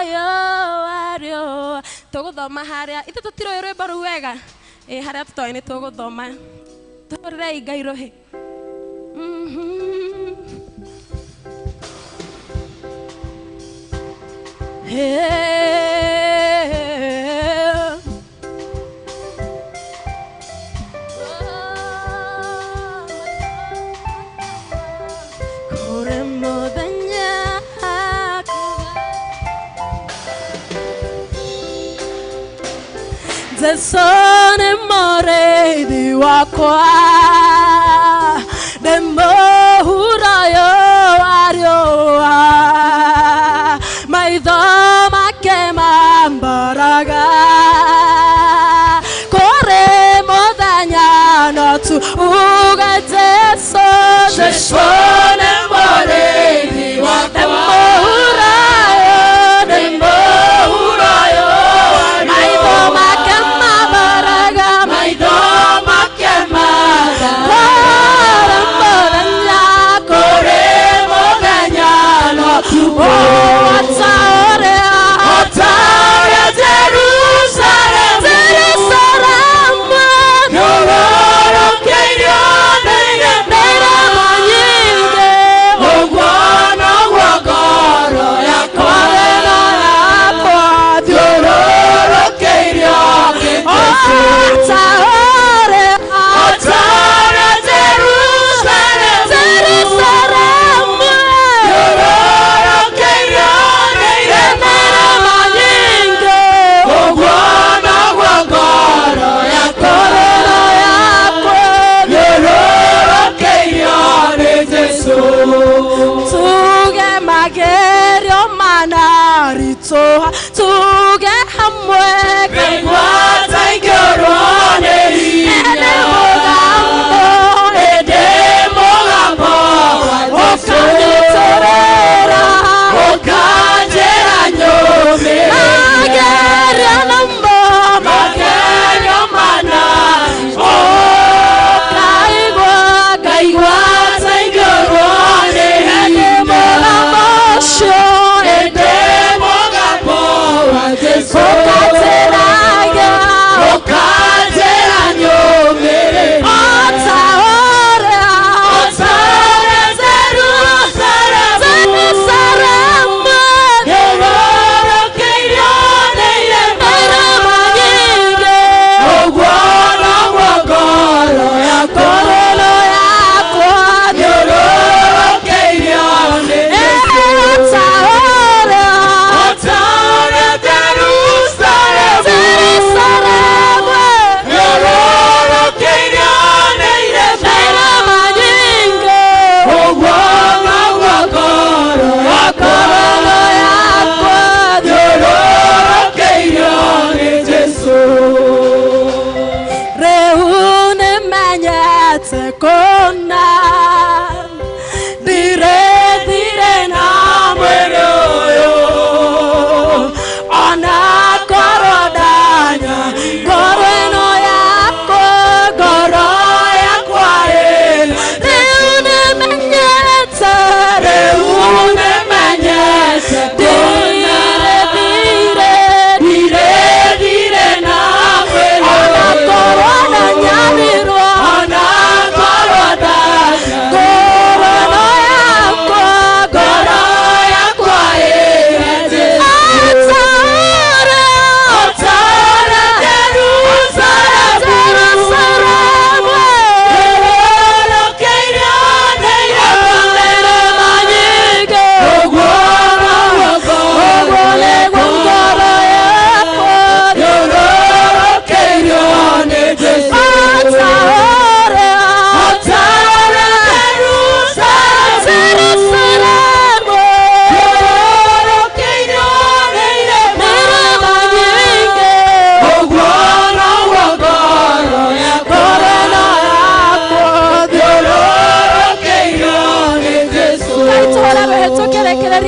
wa riũa. Tũgũthoma harĩa ithuĩ tũtiroĩ rwĩmbo rũu wega. Ĩ harĩa tũtoĩ nĩ tũgũthoma. Tũhorerei Ngai rũhĩ. Hey. Jesũ nĩ mũrĩithi wakwa. Ndĩ mũhuro wa riũa. Maitho make mamboraga. Kũrĩ mũthenya no tuuge Jesũ. Jesũ nĩ mũrĩithi wakwa. Ndĩ mũhuro, ndĩ mũhuro. Maitho make mamboraga. Maitho make mamboraga. Kũrĩ mũthenya, kũrĩ mũthenya no tuuge. Tuge hamwe Ngwata ingĩorwo nĩ hinya. Ĩndĩ mũgambo wa Jesũ. Ũkanyiitĩrĩra.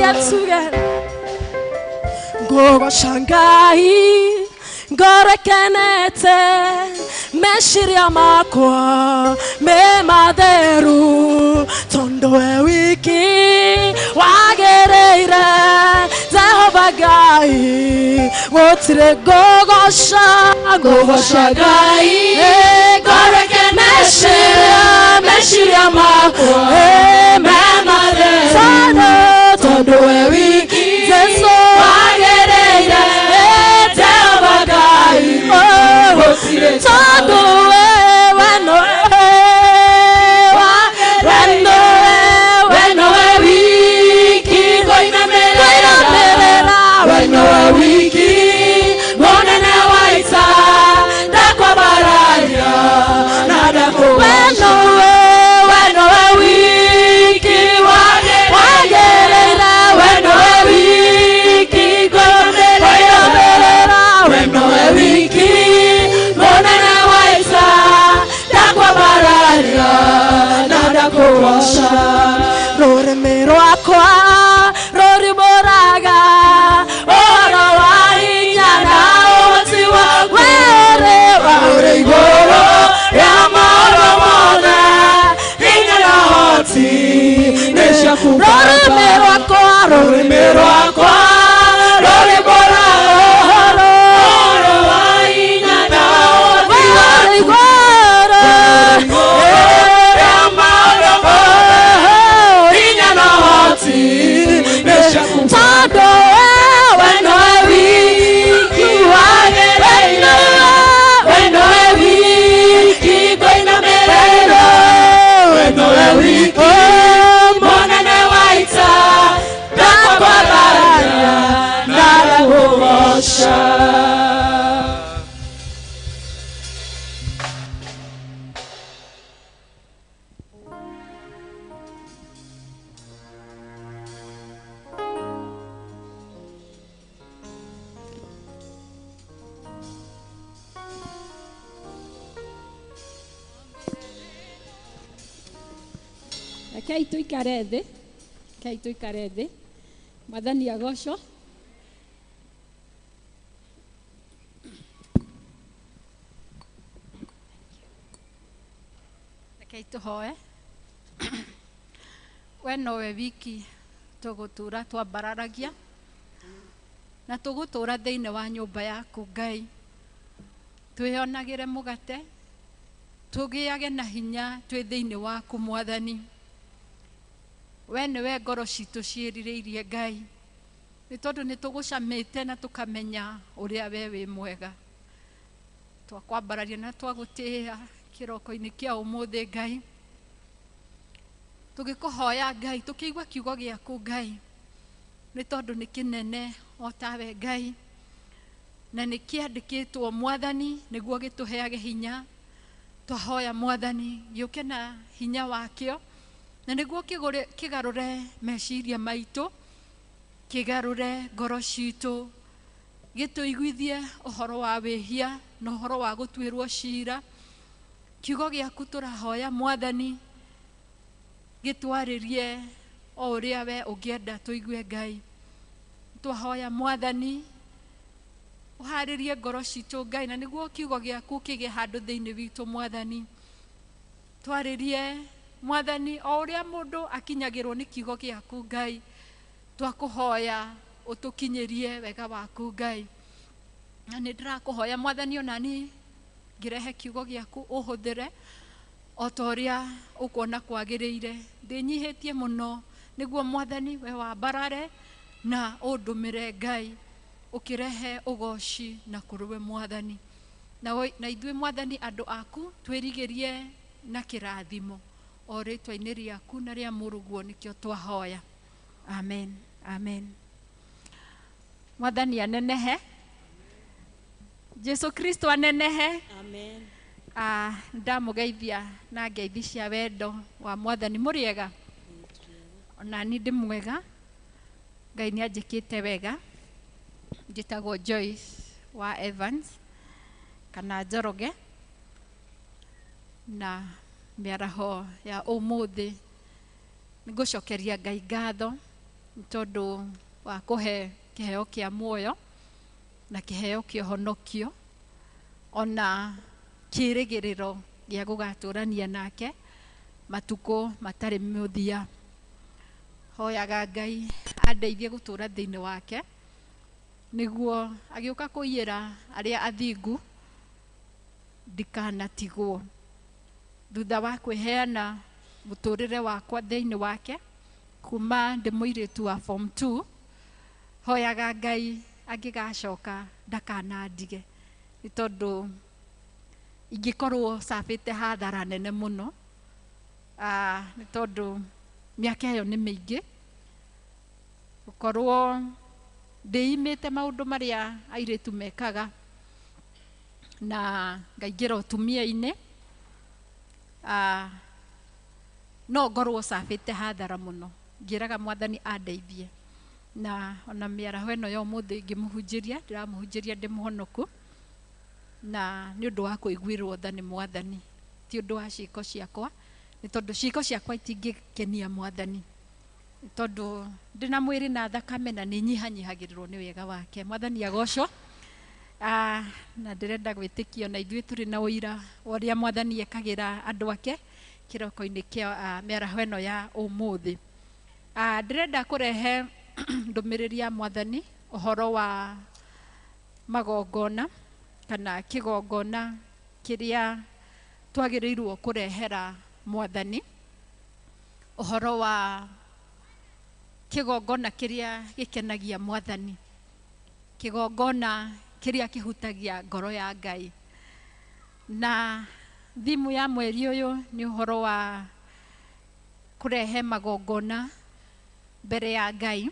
Tũcokererie tuge ngũgoca Ngai ngoro ĩkenete meciria makwa me matheru tondũ we wiki wagĩrĩire Jehova Ngai gũtirĩ ngũgoca ngũgoca Ngai ngoro ĩkenete meciria makwa me matheru tondũ we wiki Jesu wagĩrĩire Jehova Ngai tondũ we nowe wiki ngũinamĩrĩra we nowe wiki mũnene wa ita ndakwambararia na ndakũgoca we nowe wiki wagĩrĩire we nowe wiki ngũinamĩrĩra we nowe wiki mũnene wa ita ndakwambararia na ndakũgoca rũrĩmĩ rwakwa rũrimũraga ũhoro wa hinya na ũhoti wa wĩrĩ wa ũrĩ igũrũ rĩa maũndũ mothe hinya na ũhoti nĩ ciaku rũrĩmĩ rwakwa rũrimũraga ũhoro wa hinya na ũhoti wa ũrĩ igũrũ rĩa maũndũ mothe hinya na ũhoti nĩ ciaku tondũ we nowe wiki wagĩrĩire we nowe wiki ngũinamĩrĩra we nowe wiki mũnene wa ita ndakwambararia na ndakũgoca. Rekei tũikare thĩ, rekei tũikare thĩ. Mwathani agocwo. Rekei tũhoe. We nowe wiki tũgũtũra twambararagia na tũgũtũra thĩinĩ wa nyũmba yaku Ngai. Twĩonagĩre mũgate, tũgĩage na hinya twĩ thĩinĩ waku Mwathani. We nĩwe ngoro citũ ciĩrirĩirie Ngai, nĩ tondũ nĩ tũgũcamĩte na tũkamenya ũrĩa we wĩ mwega. Twakwambararia na twagũtĩĩa kĩroko-inĩ kĩa ũmũthĩ Ngai, tũgĩkũhoya Ngai, tũkĩigua kiugo gĩaku Ngai, nĩ tondũ nĩ kĩnene o tawe Ngai, na nĩ kĩandĩkĩtwo Mwathani nĩguo gĩtũheage hinya. Twahoya Mwathani gĩũke na hinya wakĩo, na nĩguo kĩgarũre meciria maitũ, kĩgarũre ngoro citũ, gĩtũiguithie ũhoro wa wĩhia na ũhoro wa gũtuĩrwo cira. Kiugo gĩaku tũrahoya Mwathani gĩtwarĩrie o ũrĩa we ũngĩenda tũigue Ngai. Twahoya Mwathani ũharĩrie ngoro citũ Ngai, na nĩguo kiugo gĩaku kĩgĩe handũ thĩinĩ witũ Mwathani. Twarĩrie Mwathani o ũrĩa mũndũ akinyagĩrwo nĩ kiugo gĩaku Ngai. Twakũhoya ũtũkinyĩrie wega waku Ngai. Na nĩ ndĩrakũhoya Mwathani onani ngĩrehe kiugo gĩaku ũhũthĩre o ta ũrĩa ũkuona kwagĩrĩire. Ndĩnyihĩtie mũno nĩguo Mwathani we wambarare na ũndũmĩre Ngai, ũkĩrehe ũgoci na kũrĩ we Mwathani. Na ithuĩ Mwathani andũ aku twĩrigĩrie na kĩrathimo o rĩtwa-inĩ rĩaku na rĩa mũrũguo nĩkĩo twahoya. Amen, amen. Mwathani anenehe, Jesu Kristo anenehe. Amen. Ndamũgeithia na ngeithi cia wendo wa Mwathani. Mũrĩega? Ona ni ndĩ mwega, Ngai nĩ anjĩkĩte wega. Njĩtagwo Joyce wa Evans kana Njoroge, na mĩaraho ya ũmũthĩ nĩngũcokeria Ngai ngatho Nĩ tondũ wa kũhe kĩheo kĩa muoyo na kĩheo kĩa ũhonokio ona kĩĩrĩgĩrĩro gĩa gũgatũrania nake matukũ matarĩ mũthia. Hoyaga Ngai andeithie gũtũra thĩinĩ wake nĩguo agĩũka kũiyĩra arĩa athingu ndikanatigwo. Thutha wa kwĩheana mũtũrĩre wakwa thĩinĩ wake kuma ndĩ mũirĩtu wa form 2, hoyaga Ngai angĩgacoka ndakanandige nĩ tondũ ingĩkorwo cabĩte hathara nene mũno, nĩ tondũ mĩaka ĩyo nĩ mĩingĩ gũkorwo ndĩimĩte maũndũ marĩa airĩtu mekaga na ngaingĩra ũtumia-inĩ, no ngorwo cabĩte hathara mũno. Ngĩraga Mwathani andeithie, na ona mĩaraho ĩno ya ũmũthĩ ngĩmũhunjĩria, ndĩramũhunjĩria ndĩ mũhonoku na nĩ ũndũ wa kũiguĩrwo tha nĩ Mwathani, ti ũndũ wa ciĩko ciakwa, nĩ tondũ ciĩko ciakwa itingĩkenia Mwathani, nĩ tondũ ndĩna mwĩrĩ na thakame na nĩ nyihanyihagĩrĩrwo nĩ wega wake. Mwathani agocwo. Na ndĩrenda gwĩtĩkio na ithuĩ tũrĩ na ũira wa ũrĩa Mwathani ekagĩra andũ ake kĩroko-inĩ kĩa mĩaraho ĩno ya ũmũthĩ. Ndĩrenda kũrehe ndũmĩrĩri ya Mwathani ũhoro wa magongona kana kĩgongona kĩrĩa twagĩrĩirwo kũrehera Mwathani, ũhoro wa kĩgongona kĩrĩa gĩkenagia Mwathani, kĩgongona kĩrĩa kĩhutagia ngoro ya Ngai. Na thimu ya mweri ũyũ nĩ ũhoro wa kũrehe magongona mbere ya Ngai.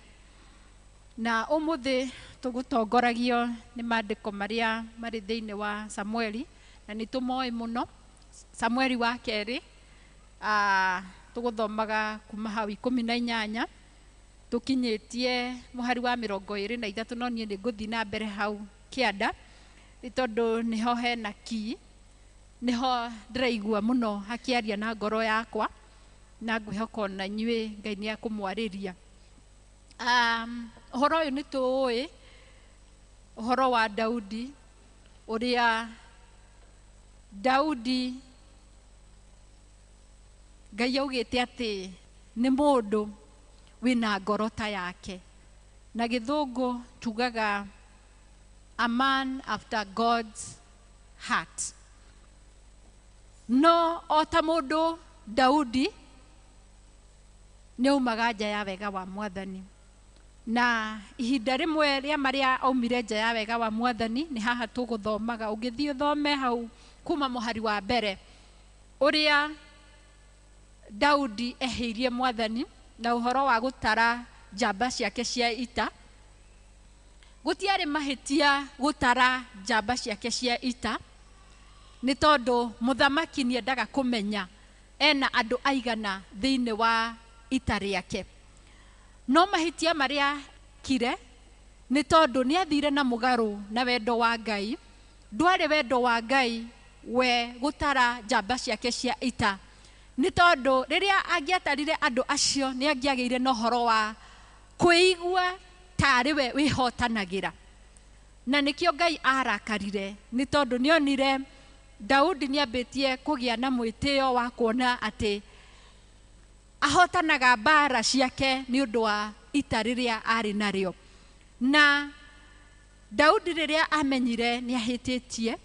Na ũmũthĩ tũgũtongoragio nĩ maandĩko marĩa marĩ thĩinĩ wa Samueli, na nĩ tũmoĩ mũno. Samueli wa kerĩ, tũgũthomaga kuma hau 18 tũkinyĩtie mũhari wa 23, no niĩ nĩ ngũthiĩ na mbere hau kĩanda nĩ tondũ nĩho hena kii, nĩho ndĩraigua mũno hakĩaria na ngoro yakwa, na ngwĩhoka ona inyuĩ Ngai nĩ akũmwarĩria. Ũhoro ũyũ nĩ tũũĩ, ũhoro wa Daudi, ũrĩa Daudi Ngai augĩte atĩ nĩ mũndũ wĩna ngoro ta yake, na gĩthũngũ tugaga a man after God's heart. No o ta mũndũ Daudi nĩ aumaga nja ya wega wa Mwathani, na ihinda rĩmwe rĩa marĩa aumire nja ya wega wa Mwathani nĩ haha tũgũthomaga. Ũngĩthiĩ ũthome hau kuma mũhari wa mbere ũrĩa Daudi ehĩirie Mwathani na ũhoro wa gũtara njamba ciake cia ita. Gũtiarĩ mahĩtia gũtara njamba ciake cia ita, nĩ tondũ mũthamaki nĩendaga kũmenya ena andũ aigana thĩinĩ wa ita rĩake. No mahĩtia marĩa kire nĩ tondũ nĩathire na mũgarũ na wendo wa Ngai. Ndwarĩ wendo wa Ngai we gũtara njamba ciake cia ita, nĩ tondũ rĩrĩa angĩatarire andũ acio nĩ angĩagĩire na ũhoro wa kwĩigua tarĩ we wĩhotanagĩra, na nĩkĩo Ngai arakarire, nĩ tondũ nĩonire Daudi nĩambĩtie kũgĩa na mwĩtĩo wa kuona atĩ ahotanaga mbara ciake nĩ ũndũ wa ita rĩrĩa arĩ narĩo. Na Daudi rĩrĩa amenyire nĩ ahĩtĩtie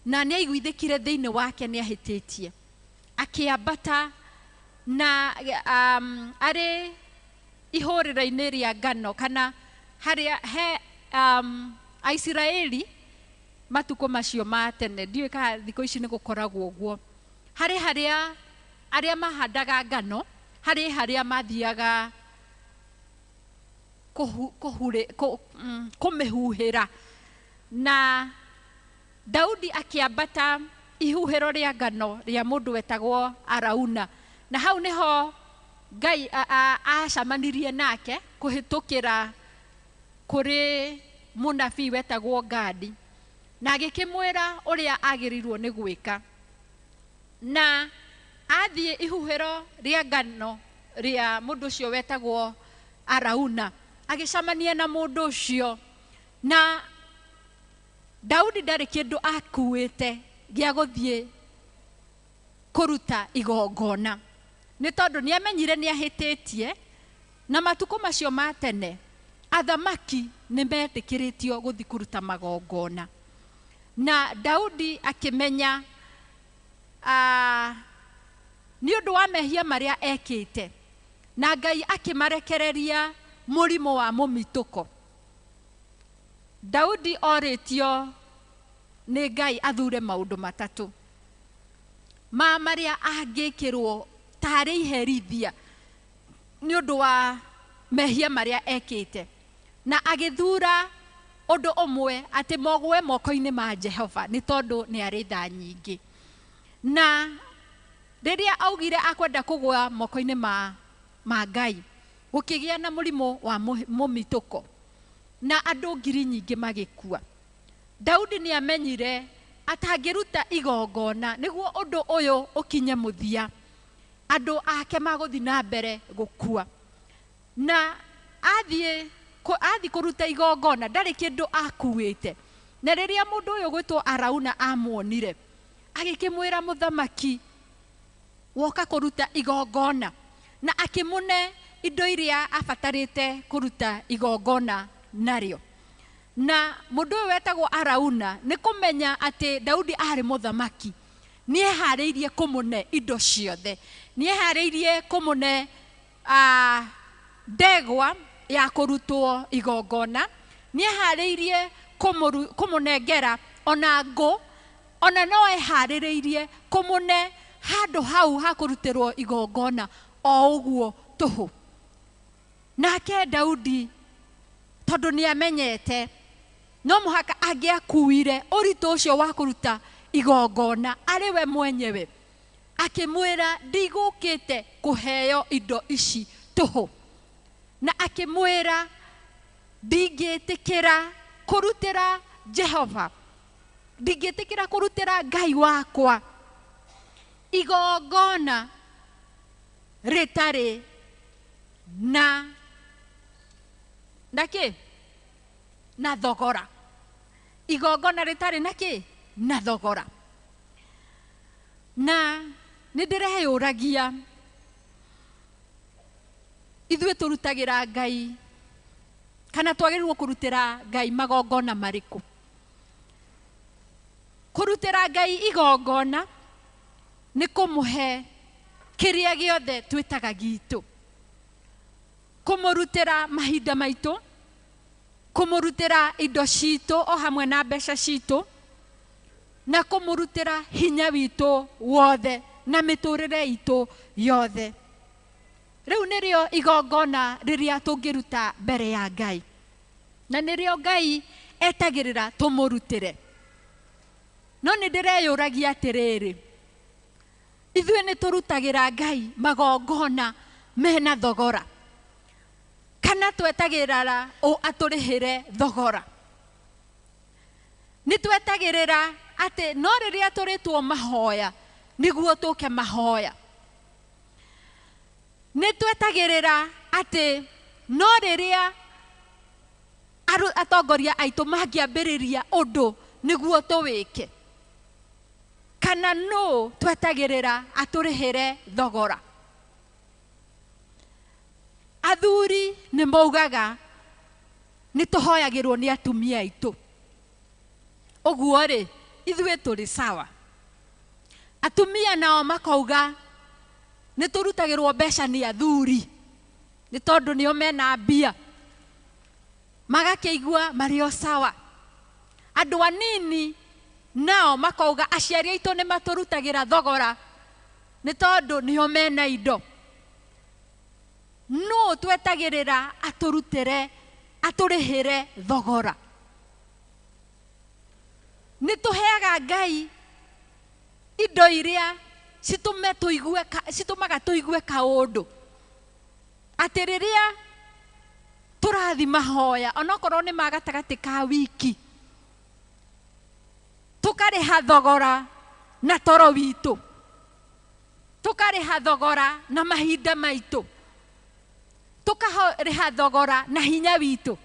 na nĩ aiguithĩkire thĩinĩ wake nĩ ahĩtĩtie, akĩambata na arĩ ihũrĩro-inĩ rĩa ngano, kana harĩa he Aisiraeli matukũ macio ma tene, ndiũĩ kana thikũ ici nĩ gũkoragwo ũguo, harĩ harĩa arĩa mahandaga ngano, harĩ harĩa mathiaga kũmĩhuhĩra. Na Daudi akĩambata ihuhĩro rĩa ngano rĩa mũndũ wetagwo Arauna, na hau nĩho Ngai acamanirie nake kũhĩtũkĩra kũrĩ mũnabii wetagwo Gadi, na agĩkĩmwĩra ũrĩa agĩrĩirwo nĩ gwĩka. Na athiĩ ihuhĩro rĩa ngano rĩa mũndũ ũcio wetagwo Arauna, agĩcemania na mũndũ ũcio, na Daudi ndarĩ kĩndũ akuĩte gĩa gũthiĩ kũruta igongona, nĩ tondũ nĩ amenyire nĩ ahĩtĩtie. Na matukũ macio ma tene athamaki nĩ metĩkĩrĩtio gũthiĩ kũruta magongona, na Daudi akĩmenya nĩ ũndũ wa mehia marĩa ekĩte, na Ngai akĩmarekereria mũrimũ wa mũmitũko. Daudi orĩtio nĩ Ngai athure maũndũ matatũ ma marĩa angĩkĩrwo tarĩ iherithia nĩ ũndũ wa mehia marĩa ekĩte, na agĩthura ũndũ ũmwe atĩ mogwe moko-inĩ ma Jehova nĩ tondũ nĩ arĩ tha nyingĩ. Na rĩrĩa augire akwenda kũgũa moko-inĩ ma Ngai, gũkĩgĩa na mũrimũ wa mũmitũko na andũ ngiri nyingĩ magĩkua. Daudi nĩ amenyire atangĩruta igongona nĩguo ũndũ ũyũ ũkinye mũthia, andũ ake magũthiĩ na mbere gũkua. Na athiĩ kũruta igongona ndarĩ kĩndũ akuĩte. Na rĩrĩa mũndũ ũyũ gwĩtwo Arauna amuonire, agĩkĩmwĩra mũthamaki, woka kũruta igongona, na akĩmũne indo iria abatarĩte kũruta igongona narĩo. Na mũndũ ũyũ wetagwo Arauna nĩ kũmenya atĩ Daudi arĩ mũthamaki, nĩ eharĩirie kũmũne indo ciothe, nĩ eharĩirie kũmũne ndegwa ya kũrutwo igongona, nĩ eharĩirie kũmũnengera ona ngũ, ona no eharĩrĩirie kũmũne handũ hau ha kũrutĩrwo igongona o ũguo tũhũ. Nake Daudi tondũ nĩ amenyete no mũhaka angĩakuire ũritũ ũcio wa kũruta igongona arĩ we mwenyewe, akĩmwĩra ndigũkĩte kũheo indo ici tũhũ, na akĩmwĩra ndingĩtĩkĩra kũrutĩra Jehova, ndingĩtĩkĩra kũrutĩra Ngai wakwa igongona rĩtarĩ na kĩ na thogora, igongona rĩtarĩ na kĩ na thogora. Na nĩ ndĩreyũragia ithuĩ tũrutagĩra Ngai kana twagĩrĩirwo kũrutĩra Ngai magongona marĩkũ? Kũrutĩra Ngai igongona nĩ kũmũhe kĩrĩa gĩothe twĩtaga gitũ, kũmũrutĩra mahinda maitũ, kũmũrutĩra indo citũ o hamwe na mbeca citũ, na kũmũrutĩra hinya witũ wothe na mĩtũrĩre itũ yothe. Rĩu nĩrĩo igongona rĩrĩa tũngĩruta mbere ya Ngai, na nĩrĩo Ngai etagĩrĩra tũmũrutĩre. No nĩ ndĩreyũragia atĩrĩrĩ, ithuĩ nĩ tũrutagĩra Ngai magongona mena thogora, kana twetagĩrĩra atũrĩhĩre thogora? Nĩ twetagĩrĩra atĩ no rĩrĩa tũrĩtwo mahoya nĩguo tũke mahoya. Nĩ twetagĩrĩra atĩ no rĩrĩa atongoria aitũ mangĩambĩrĩria ũndũ nĩguo tũwĩke, kana nũ twetagĩrĩra atũrĩhĩre thogora? Athuri nĩ maugaga nĩ tũhoyagĩrwo nĩ atumia aitũ, ũguo rĩ ithuĩ tũrĩ sawa. Atumia nao makauga nĩ tũrutagĩrwo mbeca nĩ athuri nĩ tondũ nĩo mena mbia, magakĩigua marĩ o sawa. Andũ anini nao makauga aciari aitũ nĩ matũrutagĩra thogora nĩ tondũ nĩo mena indo. Nũ twetagĩrĩra atũrutĩre atũrĩhĩre thogora? Nĩ tũheaga Ngai indo iria citũmaga tũigue kaũndũ, atĩ rĩrĩa tũrathi mahoya onokorwo nĩ ma gatagatĩ ka wiki, tũkarĩha thogora na toro witũ, tũkarĩha thogora na mahinda maitũ, Tũkarĩha thogora na hinya witũ.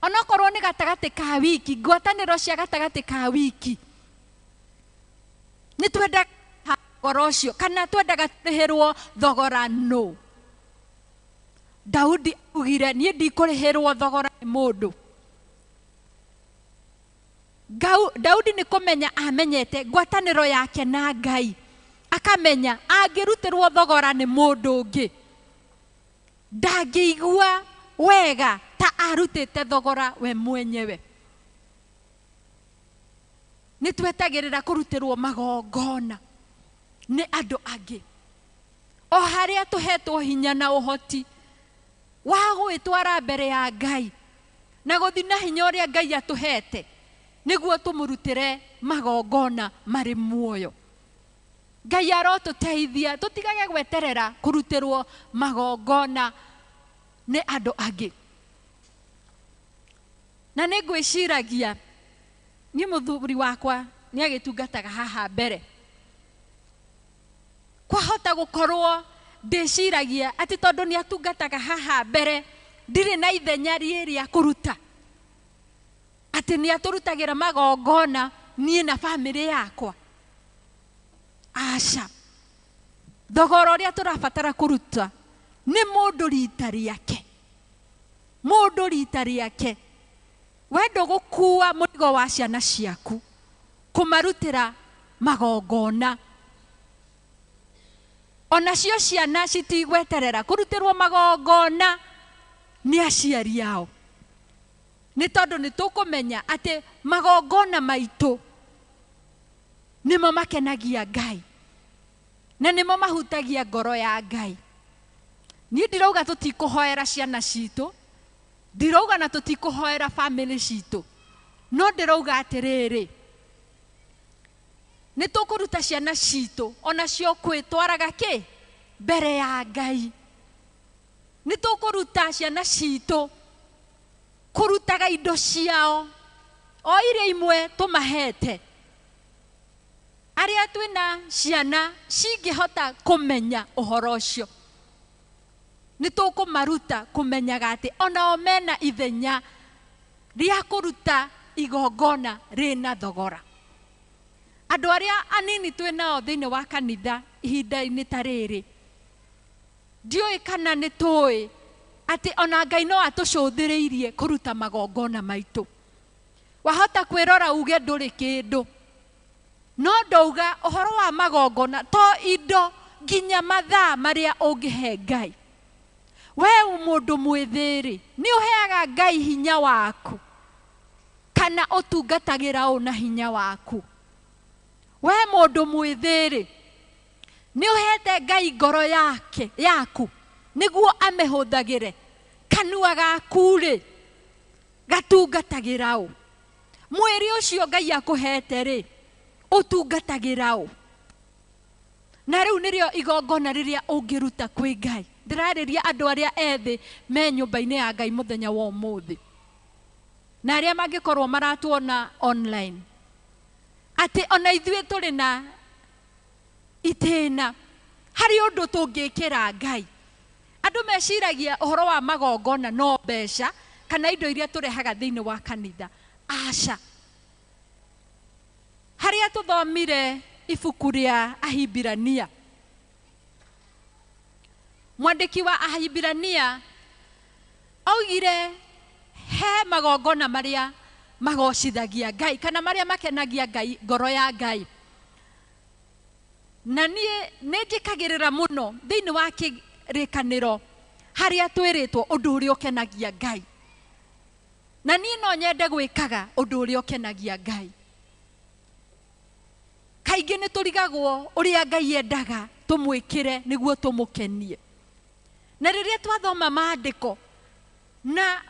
Onokorwo nĩ gatagatĩ ka wiki, ngwatanĩro cia gatagatĩ ka wiki, nĩ twendaga thogora ũcio kana twendaga tũrĩhĩrwo thogora no. Daudi augire niĩ ndikũrĩhĩrwo thogora nĩ mũndũ. Daudi nĩ kũmenya amenyete ngwatanĩro yake na Ngai, akamenya angĩrutĩrwo thogora nĩ mũndũ ũngĩ ndangĩigua wega ta arutĩte thogora we mwenyewe. Nĩ twetagĩrĩra kũrutĩrwo magongona nĩ andũ angĩ, o harĩa tũhetwo hinya na ũhoti wa gwĩtwara mbere ya Ngai na gũthiĩ na hinya ũrĩa Ngai atũhete nĩguo tũmũrutĩre magongona marĩ muoyo. Ngai arotũteithia tũtigage gweterera kũrutĩrwo magongona nĩ andũ angĩ. Na nĩ ngwĩciragia niĩ mũthuri wakwa nĩ agĩtungataga haha mbere, kwahota gũkorwo ndĩciragia atĩ tondũ nĩ atungataga haha mbere ndirĩ na ithenya rĩrĩa kũruta, atĩ nĩ atũrutagĩra magongona niĩ na bamĩrĩ yakwa. Aca, thogora ũrĩa tũrabatara kũruta nĩ mũndũ rita rĩake, mũndũ rita rĩake. We ndũgũkua mũrigo wa ciana ciaku kũmarutĩra magongona. Onacio ciana citigweterera kũrutĩrwo magongona nĩ aciari ao, nĩ tondũ nĩ tũkũmenya atĩ magongona maitũ nĩmo makenagia Ngai na nĩmo mahutagia ngoro ya Ngai. Niĩ ndirauga tũtikũhoera ciana citũ, ndirauga na tũtikũhoera bamĩrĩ citũ, no ndĩrauga atĩrĩrĩ, nĩ tũkũruta ciana citũ onacio kwĩtwaraga kĩ mbere ya Ngai. Nĩ tũkũruta ciana citũ kũrutaga indo ciao o iria imwe tũmahete. Arĩa twĩna ciana cingĩhota kũmenya ũhoro ũcio, nĩ tũkũmaruta kũmenyaga atĩ onao mena ithenya rĩa kũruta igongona rĩna thogora. Andũ arĩa anini twĩ nao thĩinĩ wa kanitha ihinda-inĩ ta rĩrĩ, ndiũĩ kana nĩ tũĩ atĩ ona Ngai no atũcũthĩrĩirie kũruta magongona maitũ. Wahota kwĩrora uge ndũrĩ kĩndũ, no ndauga ũhoro wa magongona to indo nginya mathaa marĩa ũngĩhe Ngai. We mũndũ mwĩthĩ-rĩ, nĩ ũheaga Ngai hinya waku kana ũtungatagĩra ũ na hinya waku? We mũndũ mwĩthĩ-rĩ, nĩ ũhete Ngai ngoro yake yaku nĩguo amĩhũthagĩre? Kanua gaku-rĩ, gatungatagĩra ũ? Mwĩrĩ ũcio Ngai akũhete-rĩ, ũtungatagĩra ũ? Na rĩu nĩrĩo igongona rĩrĩa ũngĩruta kwĩ Ngai. Ndĩrarĩria andũ arĩa ethĩ me nyũmba-inĩ ya Ngai mũthenya wa ũmũthĩ, na arĩa mangĩkorwo maratuona online, atĩ ona ithuĩ tũrĩ na itĩna harĩ ũndũ tũngĩkĩra Ngai. Andũ meciragia ũhoro wa magongona no mbeca kana indo iria tũrehaga thĩinĩ wa kanitha. Aca, harĩa tũthomire ibuku rĩa Ahibirania, mwandĩki wa Ahibirania augire he magongona marĩa magocithagia Ngai kana marĩa makenagia Ngai, ngoro ya Ngai. Na niĩ nĩ njĩkagĩrĩra mũno thĩinĩ wa kĩrĩkanĩro harĩa twĩrĩtwo ũndũ ũrĩa ũkenagia Ngai, na niĩ no nyende gwĩkaga ũndũ ũrĩa ũkenagia Ngai. Kaingĩ nĩ tũrigagwo ũrĩa Ngai endaga tũmwĩkĩre nĩguo tũmũkenie. Na rĩrĩa twathoma maandĩko na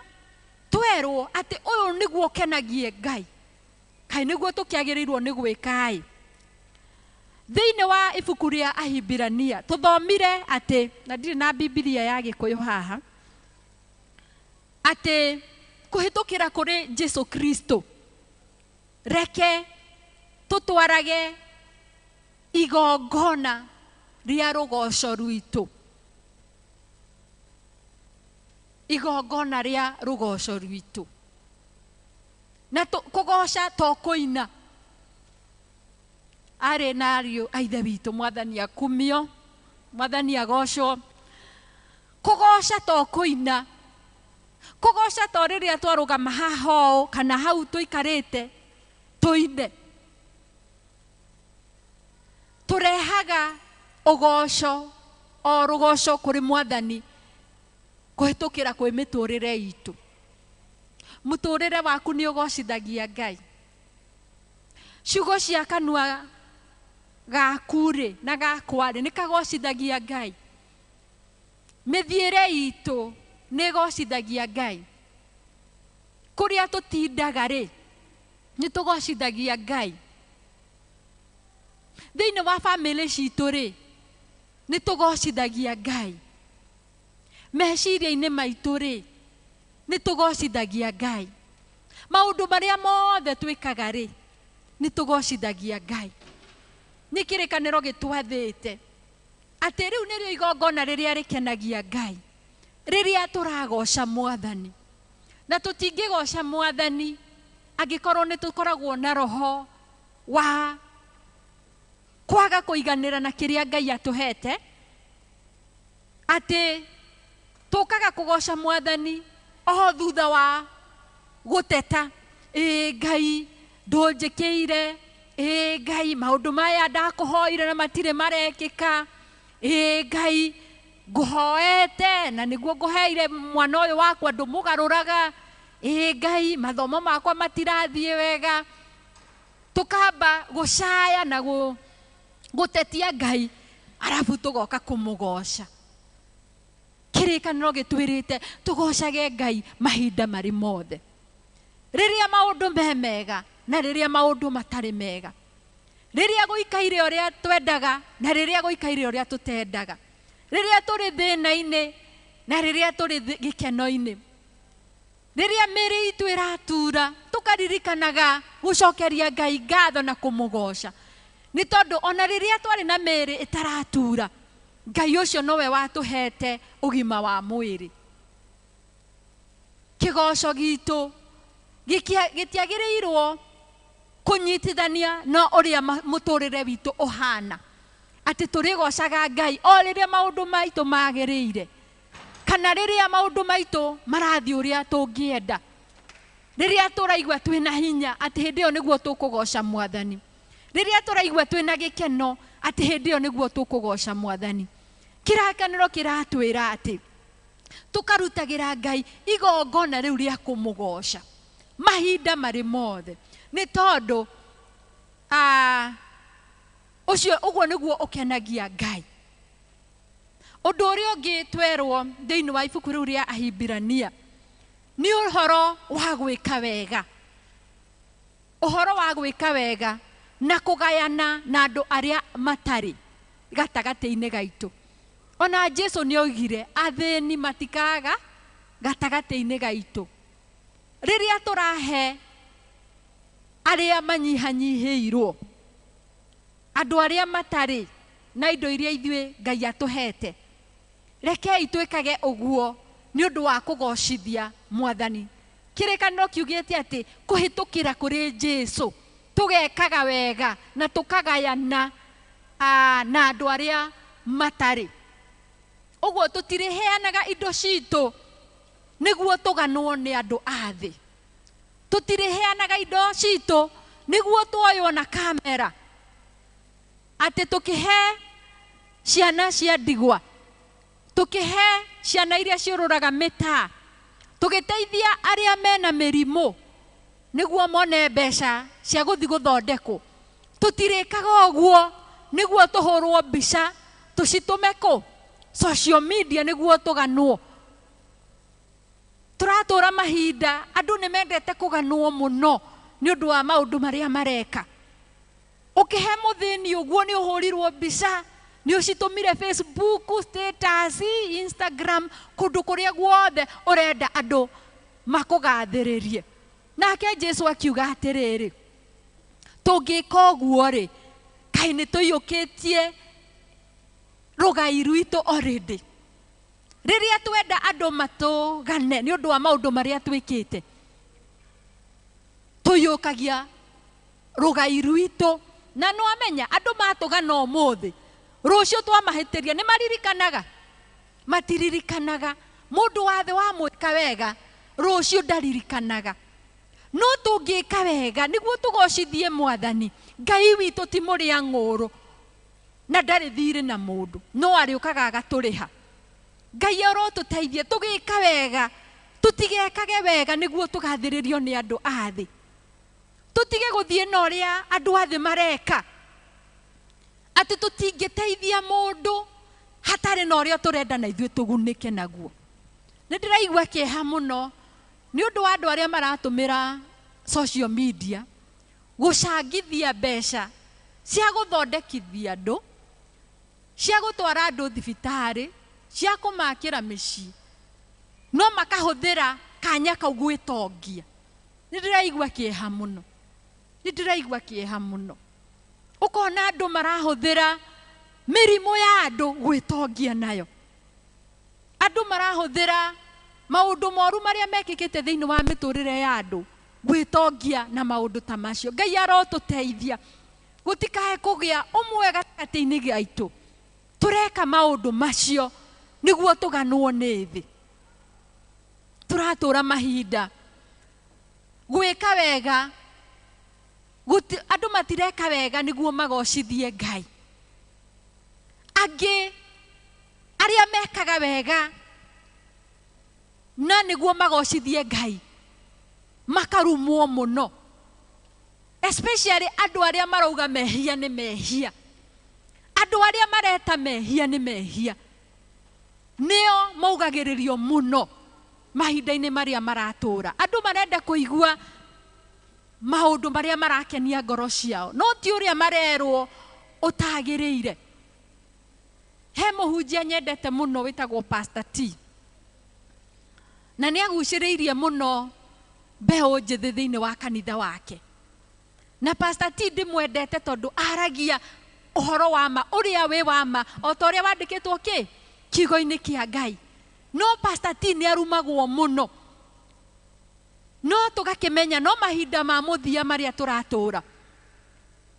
twerwo atĩ ũyũ nĩguo ũkenagie Ngai, kaĩ nĩguo tũkĩagĩrĩirwo nĩ gwĩka-ĩ. Thĩinĩ wa ibuku rĩa Ahibirania tũthomire atĩ, na ndirĩ na Bibilia ya Gĩkũyũ haha, atĩ kũhĩtũkĩra kũrĩ Jesu Kristo, reke tũtwarage igongona rĩa rũgoco rwitũ. Igongona rĩa rũgoco rwitũ. Na kũgoca to kũina. Arĩ na ariũ a Ithe witũ, Mwathani akumio, Mwathani agocwo. Kũgoca to kũina. Kũgoca to rĩrĩa twarũgama haha ũũ kana hau tũikarĩte tũine. Tũrehaga ũgoco o rũgoco kũrĩ Mwathani kũhĩtũkĩra kwĩ mĩtũrĩre itũ. Mũtũrĩre waku nĩ ũgocithagia Ngai. Ciugo cia kanua gaku rĩ na gakwa rĩ nĩ kagocithagia Ngai. Mĩthiĩre itũ nĩ ĩgocithagia Ngai. Kũrĩa tũtindaga rĩ nĩ tũgocithagia Ngai. Thĩinĩ wa bamĩrĩ citũ rĩ nĩ tũgocithagia Ngai. Meciria-inĩ maitũ rĩ nĩ tũgocithagia Ngai. Maũndũ marĩa mothe twĩkaga rĩ nĩ tũgocithagia Ngai. Nĩ kĩrĩkanĩro gĩtwathĩte atĩ rĩu nĩrĩo igongona rĩrĩa rĩkenagia Ngai, rĩrĩa tũragoca Mwathani. Na tũtingĩgoca Mwathani angĩkorwo nĩ tũkoragwo na roho wa kwaga kũiganĩra na kĩrĩa Ngai atũhete, atĩ tũkaga kũgoca Mwathani o thutha wa gũteta, ĩ Ngai ndũnjĩkĩire, ĩ Ngai maũndũ maya ndakũhoire na matirĩ marekĩka, ĩ Ngai ngũhoete na nĩguo ngũheire mwana ũyũ wakwa ndũmũgarũraga, ĩ Ngai mathomo makwa matirathiĩ wega. Tũkamba gũcaya na gũtetia Ngai arabu tũgoka kũmũgoca. Kĩrĩkanĩro gĩtwĩrĩte tũgocage Ngai mahinda marĩ mothe, rĩrĩa maũndũ me mega na rĩrĩa maũndũ matarĩ mega, rĩrĩa gũikaire ũrĩa twendaga na rĩrĩa gũikaire ũrĩa tũtendaga, rĩrĩa tũrĩ thĩna-inĩ na rĩrĩa tũrĩ gĩkeno-inĩ, rĩrĩa mĩĩrĩ itũ ĩratura tũkaririkanaga gũcokeria Ngai ngatho na kũmũgoca, nĩ tondũ ona rĩrĩa twarĩ na mĩĩrĩ ĩtaratura Ngai ũcio nowe watũhete ũgima wa mwĩrĩ. Kĩgoco gitũ gĩtiagĩrĩirwo kũnyitithania na ũrĩa mũtũrĩre witũ ũhana, atĩ tũrĩgocaga Ngai o rĩrĩa maũndũ maitũ magĩrĩire kana rĩrĩa maũndũ maitũ marathiĩ ũrĩa tũngĩenda, rĩrĩa tũraigua twĩna hinya atĩ hĩndĩ ĩyo nĩguo tũkũgoca Mwathani, rĩrĩa tũraigua twĩna gĩkeno atĩ hĩndĩ ĩyo nĩguo tũkũgoca Mwathani. Kĩrakanĩro kĩratwĩra atĩ tũkarutagĩra Ngai igongona rĩu rĩa kũmũgoca mahinda marĩ mothe, nĩ tondũ ũcio ũguo nĩguo ũkenagia Ngai. Ũndũ ũrĩa ũngĩ twerwo thĩinĩ wa ibuku rĩu rĩa Ahibirania nĩ ũhoro wa gwĩka wega, ũhoro wa gwĩka wega na kũgayana na andũ arĩa matarĩ gatagatĩ-inĩ gaitũ. Ona Jesu nĩ oigire athĩni matikaga gatagatĩ-inĩ gaitũ. Rĩrĩa tũrahe arĩa manyihanyihĩirwo, andũ arĩa matarĩ na indo iria ithuĩ Ngai atũhete, rekei twĩkage ũguo nĩ ũndũ wa kũgocithia Mwathani. Kĩrĩkanĩro kiugĩte atĩ kũhĩtũkĩra kũrĩ Jesu tũgekaga wega na tũkagayana na andũ arĩa matarĩ. Ũguo tũtirĩheanaga indo citũ nĩguo tũganwo nĩ andũ a thĩ, tũtirĩheanaga indo citũ nĩguo tuoywo na kamera atĩ tũkĩhe ciana cia ndigwa, tũkĩhe ciana iria ciũrũraga mĩtaa, tũgĩteithia arĩa mena mĩrimũ nĩguo mone mbeca cia gũthiĩ gũthondekwo. Tũtirĩkaga ũguo nĩguo tũhũrwo mbica tũcitũme kũ social media nĩguo tũganwo. Tũratũra mahinda andũ nĩ mendete kũganwo mũno nĩ ũndũ wa maũndũ marĩa mareka. Ũkĩhe mũthĩni ũguo nĩ ũhũrirwo mbica, nĩ ũcitũmire Facebook status, Instagram, kũndũ kũrĩa guothe ũrenda andũ makũgathĩrĩrie. Nake Jesu akiuga atĩrĩrĩ, tũngĩka ũguo rĩ, kaĩ nĩ tũiyũkĩtie rũgai rwitũ already. Rĩrĩa twenda andũ matũgane nĩ ũndũ wa maũndũ marĩa twĩkĩte, tũiyũkagia rũgai rwitũ. Na nĩwamenya andũ matũgana ũmũthĩ, rũciũ twamahĩtĩria nĩ maririkanaga? Matiririkanaga. Mũndũ wa thĩ wamwĩka wega rũciũ ndaririkanaga. No tũngĩka wega nĩguo tũgocithie Mwathani. Ngai witũ ti mũrĩa ng'ũrũ na ndarĩ thirĩ na mũndũ, no arĩũkaga agatũrĩha. Ngai arotũteithia tũgĩka wega, tũtigekage wega nĩguo tũgathĩrĩrio nĩ andũ a thĩ. Tũtige gũthiĩ na ũrĩa andũ a thĩ mareka, atĩ tũtingĩteithia mũndũ hatarĩ na ũrĩa tũrenda na ithuĩ tũgunĩke naguo. Nĩ ndĩraigua kĩeha mũno nĩ ũndũ wa andũ arĩa maratũmĩra social media gũcangithia mbeca cia gũthondekithia andũ, cia gũtwara andũ thibitarĩ, cia kũmakĩra mĩciĩ, no makahũthĩra kanya kau gwĩtongia. Nĩ ndĩraigua kĩeha mũno, nĩ ndĩraigua kĩeha mũno. Ũkona andũ marahũthĩra mĩrimũ ya andũ gwĩtongia nayo. Andũ marahũthĩra maũndũ moru marĩa mekĩkĩte thĩinĩ wa mĩtũrĩre ya andũ gwĩtongia na maũndũ ta macio. Ngai arotũteithia gũtikae kũgĩa ũmwe gatagatĩ-inĩ gaitũ tũreka maũndũ macio nĩguo tũganwo nĩ thĩ. Tũratũra mahinda gwĩka wega, andũ matireka wega nĩguo magocithie Ngai. Angĩ arĩa mekaga wega na nĩguo magocithie Ngai makarumwo mũno, especially andũ arĩa marauga mehia nĩ mehia, andũ arĩa mareta mehia nĩ mehia, nĩo maugagĩrĩrio mũno mahinda-inĩ marĩa maratũra. Andũ marenda kũigua maũndũ marĩa marakenia ngoro ciao, no ti ũrĩa marerwo ũtagĩrĩire. He mũhunjia nyendete mũno wĩtagwo Pastor T, na nĩ agucĩrĩirie mũno mbeũ njĩthĩ thĩinĩ wa kanitha wake. Na Pastor T ndĩmwendete tondũ aragia ũhoro wa ma, ũrĩa wĩ wa ma, o ta ũrĩa wandĩkĩtwo kĩ kiugo-inĩ kĩa Ngai. No Pastor T nĩ arumagwo mũno, no tũgakĩmenya no mahinda ma mũthia marĩa tũratũra,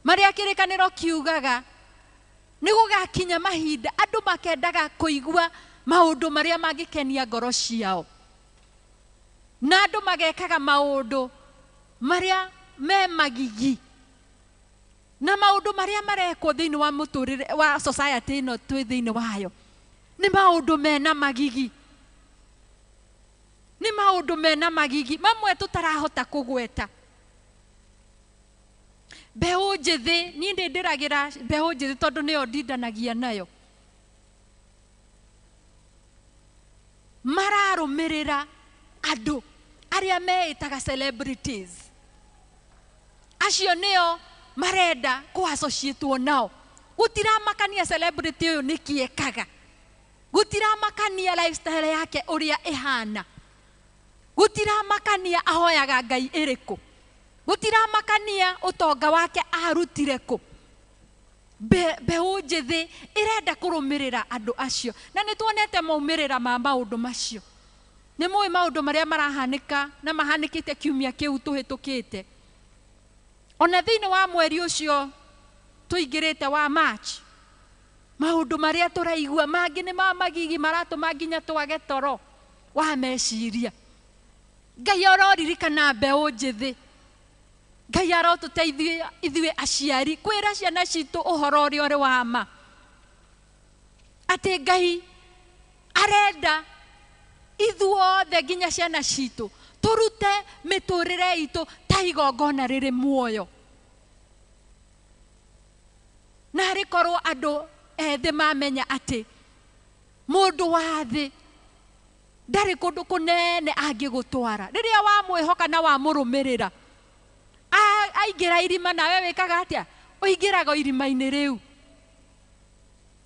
marĩa kĩrĩkanĩro kiugaga nĩ gũgakinya mahinda andũ makendaga kũigua maũndũ marĩa mangĩkenia ngoro ciao, na andũ magekaga maũndũ marĩa me magigi na maũndũ marĩa marekwo thĩinĩ wa mũtũrĩre wa society ĩno twĩ thĩinĩ wayo nĩ maũndũ mena magigi, nĩ maũndũ mena magigi mamwe tũtarahota kũgweta. Mbeũ njĩthĩ, niĩ nĩ ndĩragĩra mbeũ njĩthĩ tondũ nĩyo ndindanagia nayo, mararũmĩrĩra andũ arĩa meĩtaga celebrities. Acio nĩo marenda kũ-associate nao. Gũtiramakania celebrity ũyũ nĩkĩ ekaga, gũtiramakania lifestyle yake ũrĩa ĩhana, gũtiramakania ahoyaga Ngai ĩrĩkũ, gũtiramakania ũtonga wake arutire kũ. Mbeũ njĩthĩ ĩrenda kũrũmĩrĩra andũ acio, na nĩ tuonete maumĩrĩra ma maũndũ macio. Nĩ mũĩ maũndũ marĩa marahanĩka na mahanĩkĩte kiumia kĩu tũhĩtũkĩte. Ona thĩinĩ wa mweri ũcio tũingĩrĩte wa March, maũndũ marĩa tũraigua mangĩ nĩ ma magigi maratũma nginya twage toro wa meciria. Ngai aroririkana mbeũ njĩthĩ. Ngai arotũteithia ithuĩ aciari kwĩra ciana citũ ũhoro ũrĩa ũrĩ wa ma, atĩ Ngai arenda ithuothe nginya ciana citũ tũrute mĩtũrĩre itũ ta igongona rĩrĩ muoyo. Na harĩ korwo andũ ethĩ mamenya atĩ mũndũ wa thĩ ndarĩ kũndũ kũnene angĩgũtwara rĩrĩa wamwĩhoka na wamũrũmĩrĩra, aingĩra irima nawe wĩkaga atĩa? Ũingĩraga irima-inĩ rĩu.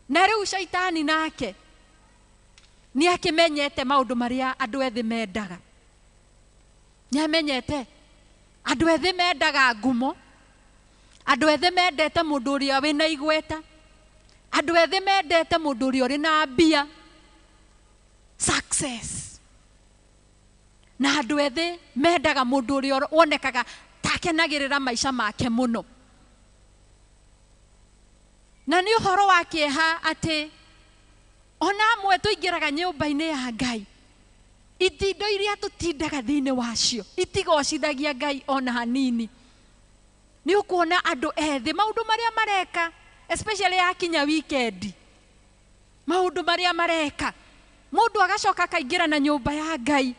Na rĩu caitani nake nĩ akĩmenyete maũndũ marĩa andũ ethĩ mendaga. Nĩ amenyete andũ ethĩ mendaga ngumo, andũ ethĩ mendete mũndũ ũrĩa wĩna igweta, andũ ethĩ mendete mũndũ ũrĩa ũrĩ na mbia. Success. Na andũ ethĩ mendaga mũndũ ũrĩa wonekaga ta akenagĩrĩra maica make mũno. Na nĩ ũhoro wa kĩeha atĩ ona amwe tũingĩraga nyũmba-inĩ ya Ngai, itindo iria tũtindaga thĩinĩ wacio itigocithagia Ngai ona hanini. Nĩ ũkuona andũ ethĩ maũndũ marĩa mareka, especially yakinya weekend, maũndũ marĩa mareka, mũndũ agacoka akaingĩra na nyũmba ya Ngai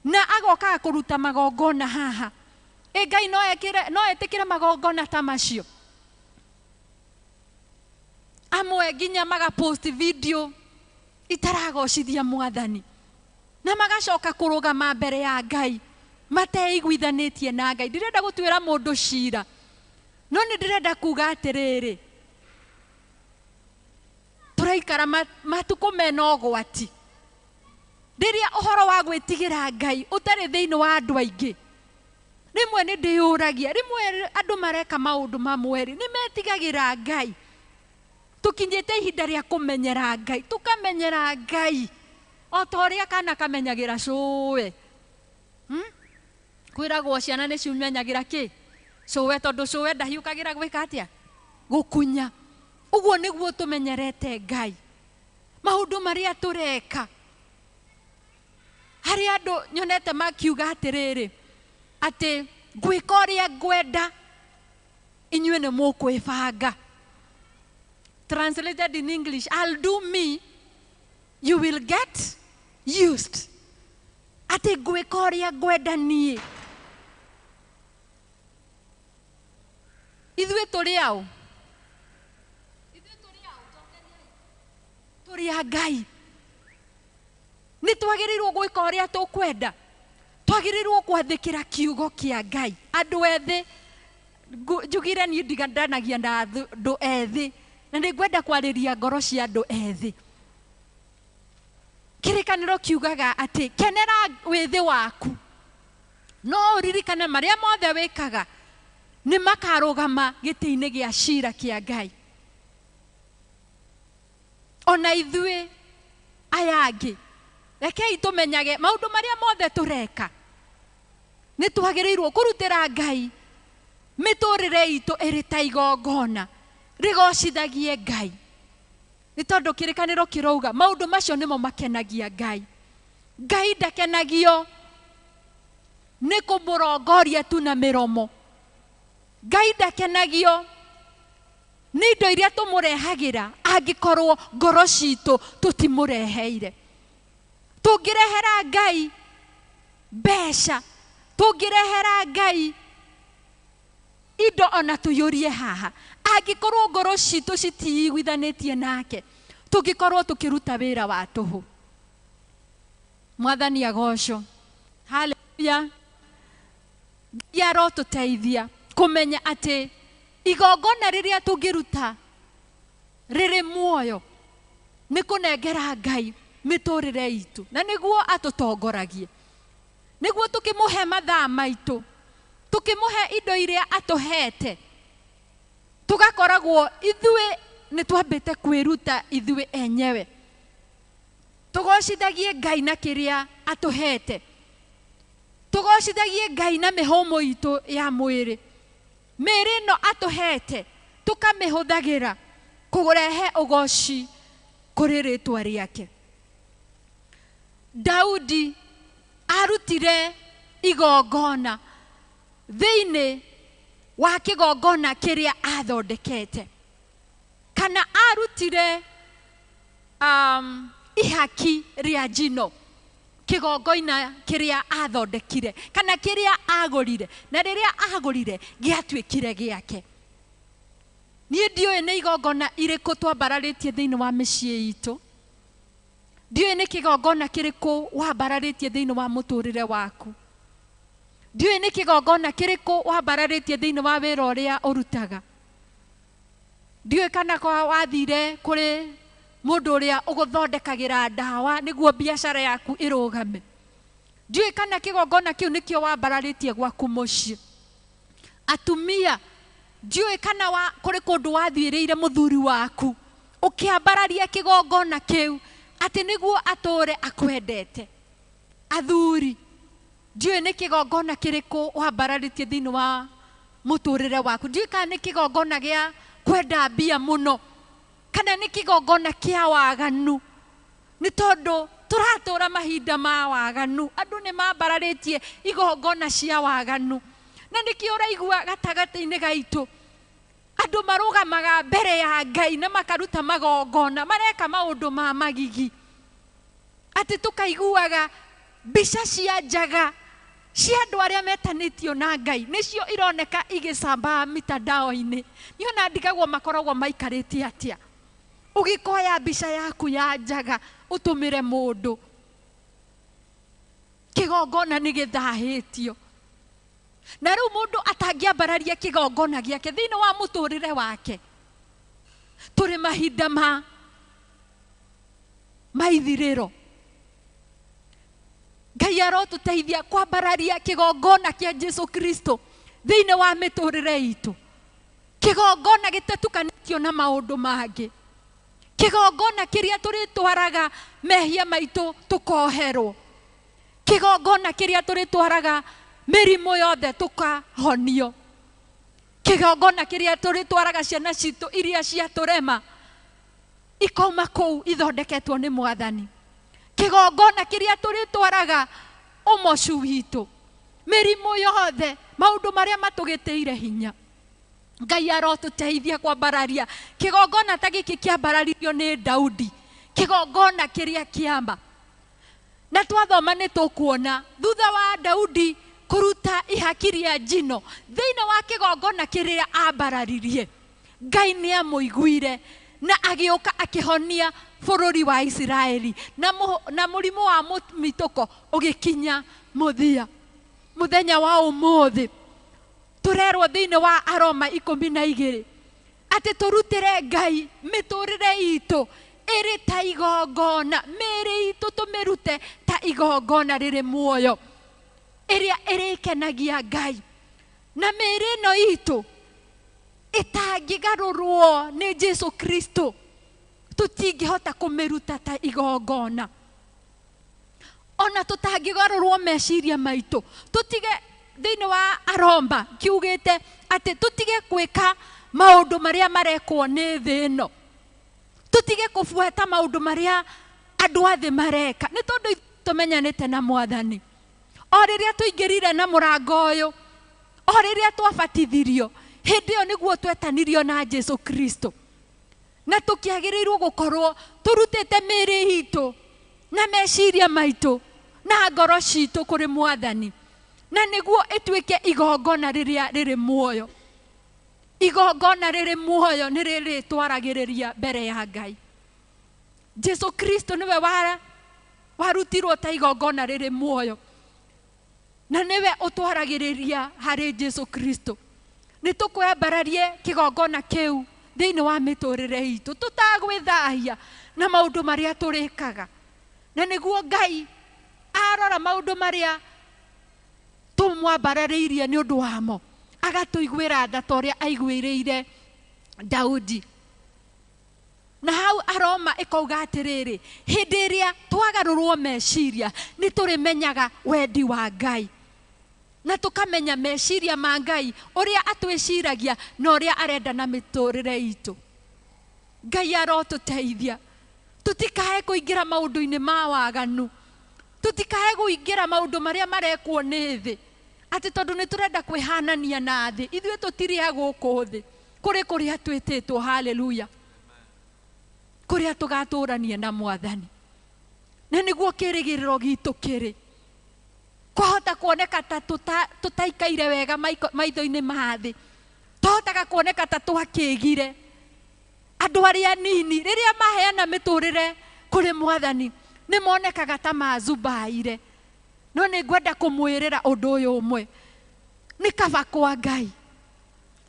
na agokaga kũruta magongona haha. Ĩ Ngai no etĩkĩre magongona ta macio? Amwe nginya magapost video itaragocithia Mwathani na magacoka kũrũgama mbere ya Ngai mateiguithanĩtie na Ngai. Ndirenda gũtuĩra mũndũ cira, no nĩ ndĩrenda kuga atĩrĩrĩ, tũraikara matukũ mena ũgwati. Rĩrĩa ũhoro wa gwĩtigĩra Ngai ũtarĩ thĩinĩ wa andũ aingĩ, rĩmwe nĩ ndĩyũragia, rĩmwe andũ mareka maũndũ mamwe rĩ, nĩ metigagĩra Ngai. Tũkinyĩte ihinda rĩa kũmenyera Ngai, tũkamenyera Ngai o ta ũrĩa kana kamenyagĩra cũwe. Kwĩragwo ciana nĩ cimenyagĩra kĩ? Cũwe, tondũ cũwe ndahiũkagĩra gwĩka atĩa? Gũkunya. Ũguo nĩguo tũmenyerete Ngai. Maũndũ marĩa tũreka, harĩ andũ nyonete makiuga atĩrĩrĩ, atĩ ngwĩka ũrĩa ngwenda, inyuĩ nĩ mũkwĩbanga. Translated in English, I'll do me, you will get used. Atĩ ngwĩka ũrĩa ngwenda niĩ. Ithuĩ tũrĩ aũ? Ithuĩ tũrĩ aũ? Tũrĩ a Ngai. Nĩ twagĩrĩirwo gwĩka ũrĩa tũkwenda. Twagĩrĩirwo gwathĩkĩra kiugo kĩa Ngai. Andũ ethĩ, njugire niĩ ndigandanagia na andũ ethĩ, na nĩ ngwenda kwarĩria ngoro cia andũ ethĩ. Kĩrĩkanĩro kiugaga atĩ kenera wĩthĩ waku, no ũririkane marĩa mothe wĩkaga nĩ makarũgama gĩtĩ-inĩ gĩa cira kĩa Ngai. Ona ithuĩ aya angĩ, rekei tũmenyage maũndũ marĩa mothe tũreka, nĩ twagĩrĩirwo kũrutĩra Ngai mĩtũrĩre itũ ĩrĩ ta igongona rĩgocithagie Ngai. Nĩ tondũ kĩrĩkanĩro kĩrauga maũndũ macio nĩmo makenagia Ngai. Ngai ndakenagio nĩ kũmũrongoria tu na mĩromo. Ngai ndakenagio nĩ indo iria tũmũrehagĩra angĩkorwo ngoro citũ tũtimũreheire. Tũngĩrehera Ngai mbeca, tũngĩrehera Ngai indo ona tũiyũrie haha, angĩkorwo ngoro citũ citiiguithanĩtie nake, tũngĩkorwo tũkĩruta wĩra wa tũhũ. Mwathani agocwo. Haleluya. Ngai arotũteithia kũmenya atĩ igongona rĩrĩa tũngĩruta rĩrĩ muoyo nĩ kũnengera Ngai mĩtũrĩre itũ, na nĩguo atũtongoragie, nĩguo tũkĩmũhe mathaa maitũ, tũkĩmũhe indo iria atũhete, tũgakoragwo ithuĩ nĩ twambĩte kwĩruta ithuĩ enyewe. Tũgocithagie Ngai na kĩrĩa atũhete, tũgocithagie Ngai na mĩhũmũ itũ ya mwĩrĩ. Mĩĩrĩ ĩno atũhete tũkamĩhũthagĩra kũrehe ũgoci kũrĩ rĩtwa rĩake. Daudi arutire igongona thĩinĩ wa kĩgongona kĩrĩa athondekete, kana arutire ihaki rĩa njino kĩgongona kĩrĩa athondekire, kana kĩrĩa agũrire, na rĩrĩa agũrire gĩatuĩkire gĩake. Niĩ ndiũĩ nĩ igongona irĩkũ twambararĩtie thĩinĩ wa mĩciĩ itũ, ndiũĩ nĩ kĩgongona kĩrĩkũ wambararĩtie thĩinĩ wa mũtũrĩre waku, ndiũĩ nĩ kĩgongona kĩrĩkũ wambararĩtie thĩinĩ wa wĩra ũrĩa ũrutaga, ndiũĩ kana kwa wathire kũrĩ mũndũ ũrĩa ũgũthondekagĩra ndawa nĩguo biacara yaku ĩrũgame, ndiũĩ kana kĩgongona kĩu nĩkĩo wambararĩtie gwaku mũciĩ. Atumia, ndiũĩ kana kũrĩ kũndũ wathiĩrĩire mũthuri waku ũkĩambararia kĩgongona kĩu Atĩ nĩguo atũũre akwendete. Athuri, ndiũĩ nĩ kĩgongona kĩrĩkũ wambararĩtie thĩinĩ wa mũtũrĩre waku. Ndiũĩ kana nĩ kĩgongona gĩa kwenda mbia mũno, kana nĩ kĩgongona kĩa waganu. Nĩ tondũ tũratũra mahinda ma waganu, andũ nĩ mambararĩtie igongona cia waganu. Na nĩkĩo ũraigua gatagatĩ-inĩ gaitũ andũ marũgamaga mbere ya Ngai na makaruta magongona, mareka maũndũ ma magigi. Atĩ tũkaiguaga mbica cia njaga cia andũ arĩa metanĩtio na Ngai nĩcio ironeka igĩcambaa mitandao-inĩ. Niona ndigagwo makoragwo maikarĩte atĩa. Ũgĩkoya mbica yaku ya njaga ũtũmĩre mũndũ, kĩgongona nĩ gĩthahĩtio. Na rĩu mũndũ atangĩambararia kĩgongona gĩake thĩinĩ wa mũtũrĩre wake, tũrĩ mahinda ma maithirĩro. Ngai arotũteithia kwambararia kĩgongona kĩa Jesu Kristo thĩinĩ wa mĩtũrĩre itũ. Kĩgongona gĩtatukanĩtio na maũndũ mangĩ. Kĩgongona kĩrĩa tũrĩtwaraga mehia maitũ tũkoherwo. Kĩgongona kĩrĩa tũrĩtwaraga mĩrimũ yothe tũkahonio. Kĩgongona kĩrĩa tũrĩtwaraga ciana citũ iria ciatũrema ikauma kũu ithondeketwo nĩ Mwathani. Kĩgongona kĩrĩa tũrĩtwaraga ũmocu witũ, mĩrimũ yothe, maũndũ marĩa matũgĩtĩire hinya. Ngai arotũteithia kwambararia kĩgongona ta gĩkĩ kĩambararirio nĩ Daudi, kĩgongona kĩrĩa kĩama. Na twathoma nĩ tũkuona thutha wa Daudi kũruta ihaki rĩa njino thĩinĩ wa kĩgongona kĩrĩa ambararirie, Ngai nĩ amũiguire na agĩũka akĩhonia bũrũri wa Isiraeli, na mũrimũ wa mũmitũko ũgĩkinya mũthia. Mũthenya wa ũmũthĩ tũrerwo thĩinĩ wa Aroma 12 atĩ tũrutĩre Ngai mĩtũrĩre itũ ĩrĩ ta igongona, mĩĩrĩ itũ tũmĩrute ta igongona rĩrĩ muoyo, ĩrĩa ĩrĩkenagia Ngai. Na mĩĩrĩ ĩno itũ ĩtangĩgarũrwo nĩ Jesu Kristo, tũtingĩhota kũmĩruta ta igongona. Ona tũtangĩgarũrwo meciria maitũ, tũtige thĩinĩ wa Aroma kiugĩte atĩ tũtige gwĩka maũndũ marĩa marekwo nĩ thĩ ĩno, tũtige kũbuata maũndũ marĩa andũ a thĩ mareka, nĩ tondũ tũmenyanĩte na Mwathani. O rĩrĩa tũingĩrire na mũrango ũyũ, o rĩrĩa twabatithirio, hĩndĩ ĩyo nĩguo twetanirio na Jesu Kristo. Na tũkĩagĩrĩirwo gũkorwo tũrutĩte mĩĩrĩ itũ na meciria maitũ na ngoro citũ kũrĩ Mwathani, na nĩguo ĩtuĩke igongona rĩrĩa rĩrĩ muoyo. Igongona rĩrĩ muoyo nĩ rĩrĩtwaragĩrĩria mbere ya Ngai. Jesu Kristo nĩwe warutirwo ta igongona rĩrĩ muoyo, na nĩwe ũtwaragĩrĩria harĩ Jesu Kristo. Nĩ tũkwambararie kĩgongona kĩu thĩinĩ wa mĩtũrĩre itũ, tũtagwĩthahia na maũndũ marĩa tũrĩkaga. Na nĩguo Ngai arora maũndũ marĩa tũmwambararĩirie nĩ ũndũ wamo, agatũiguĩra tha ta ũrĩa aiguĩrĩire Daudi. Na hau Aroma ĩkauga atĩrĩrĩ, hĩndĩ ĩrĩa twagarũrwo meciria nĩ tũrĩmenyaga wendi wa Ngai, na tũkamenya meciria ma Ngai ũrĩa atwĩciragia na ũrĩa arenda na mĩtũrĩre itũ. Ngai arotũteithia tũtikae kũingĩra maũndũ-inĩ ma waganu, tũtikae kũingĩra maũndũ marĩa marekwo nĩ thĩ, atĩ tondũ nĩ tũrenda kwĩhanania na thĩ. Ithuĩ tũtirĩ a gũkũ thĩ, kũrĩ kũrĩa twĩtĩtwo, haleluya, kũrĩa tũgatũrania na Mwathani. Na nĩguo kĩrĩgĩrĩro gitũ kĩrĩ. Kwahota kuoneka ta tũtaikaire wega maitho-inĩ ma thĩ, twahotaga kuoneka ta twakĩgire. Andũ arĩa nini rĩrĩa maheana mĩtũrĩre kũrĩ Mwathani nĩ monekaga ta mazubaire. No nĩ ngwenda kũmwĩrĩra ũndũ ũyũ ũmwe, nĩ kaba kwa Ngai,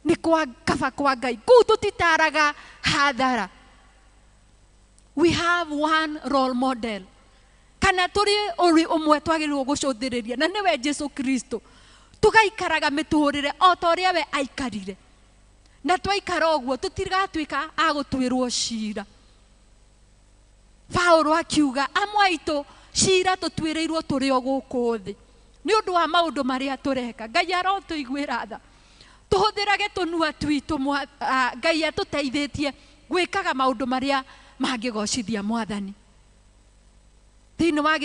nĩ kwa kaba kwa Ngai. Kũu tũtitaraga hathara. We have one role model, kana tũrĩ ũrĩ ũmwe twagĩrĩirwo gũcũthĩrĩria, na nĩwe Jesu Kristo. Tũgaikaraga mĩtũrĩre o ta ũrĩa we aikarire, na twaikara ũguo tũtigatuĩka a gũtuĩrwo cira. Paũlũ akiuga amwe aitũ cira tũtuĩrĩirwo tũrĩ o gũkũ thĩ nĩ ũndũ wa maũndũ marĩa tũreka. Ngai arotũiguĩra tha, tũhũthĩrage tũnua twitũ, Ngai atũteithĩtie gwĩkaga maũndũ marĩa mangĩgocithia Mwathani. Thĩinĩ wa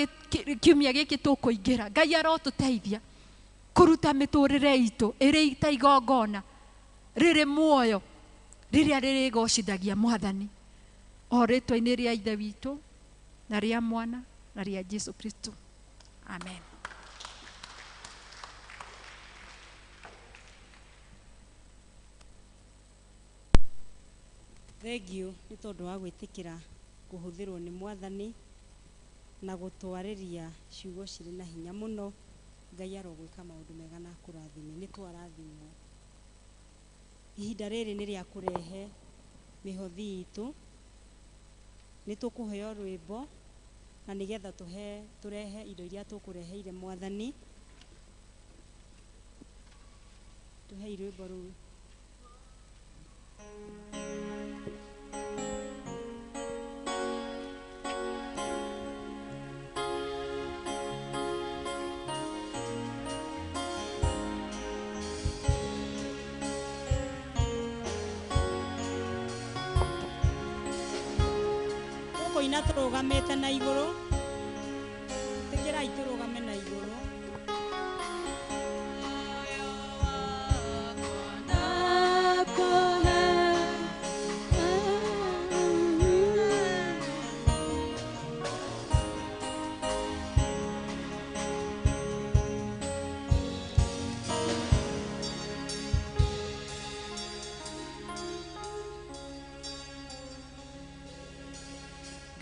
kiumia gĩkĩ tũkũingĩra, Ngai arotũteithia kũruta mĩtũrĩre itũ ĩrĩ ta igongona rĩrĩ muoyo rĩrĩa rĩrĩgocithagia Mwathani, o rĩtwa-inĩ rĩa Ithe witũ na rĩa Mwana na rĩa Jesu Kristo. Amen. Thengiũ nĩ tondũ wa gwĩtĩkĩra kũhũthĩrwo nĩ Mwathani na gũtwarĩria ciugo cirĩ na hinya mũno. Ngai arogwĩka maũndũ mega na akũrathime. Nĩ twarathimwo. Ihinda rĩrĩ nĩ rĩa kũrehe mĩhothi itũ. Nĩ tũkũheo rwĩmbo na nĩgetha tũrehe indo iria tũkũreheire Mwathani. Tũhei rwĩmbo rũu. Tũkũina tũrũgamĩte na igũrũ. Ĩtĩkĩrai tũrũgame na igũrũ.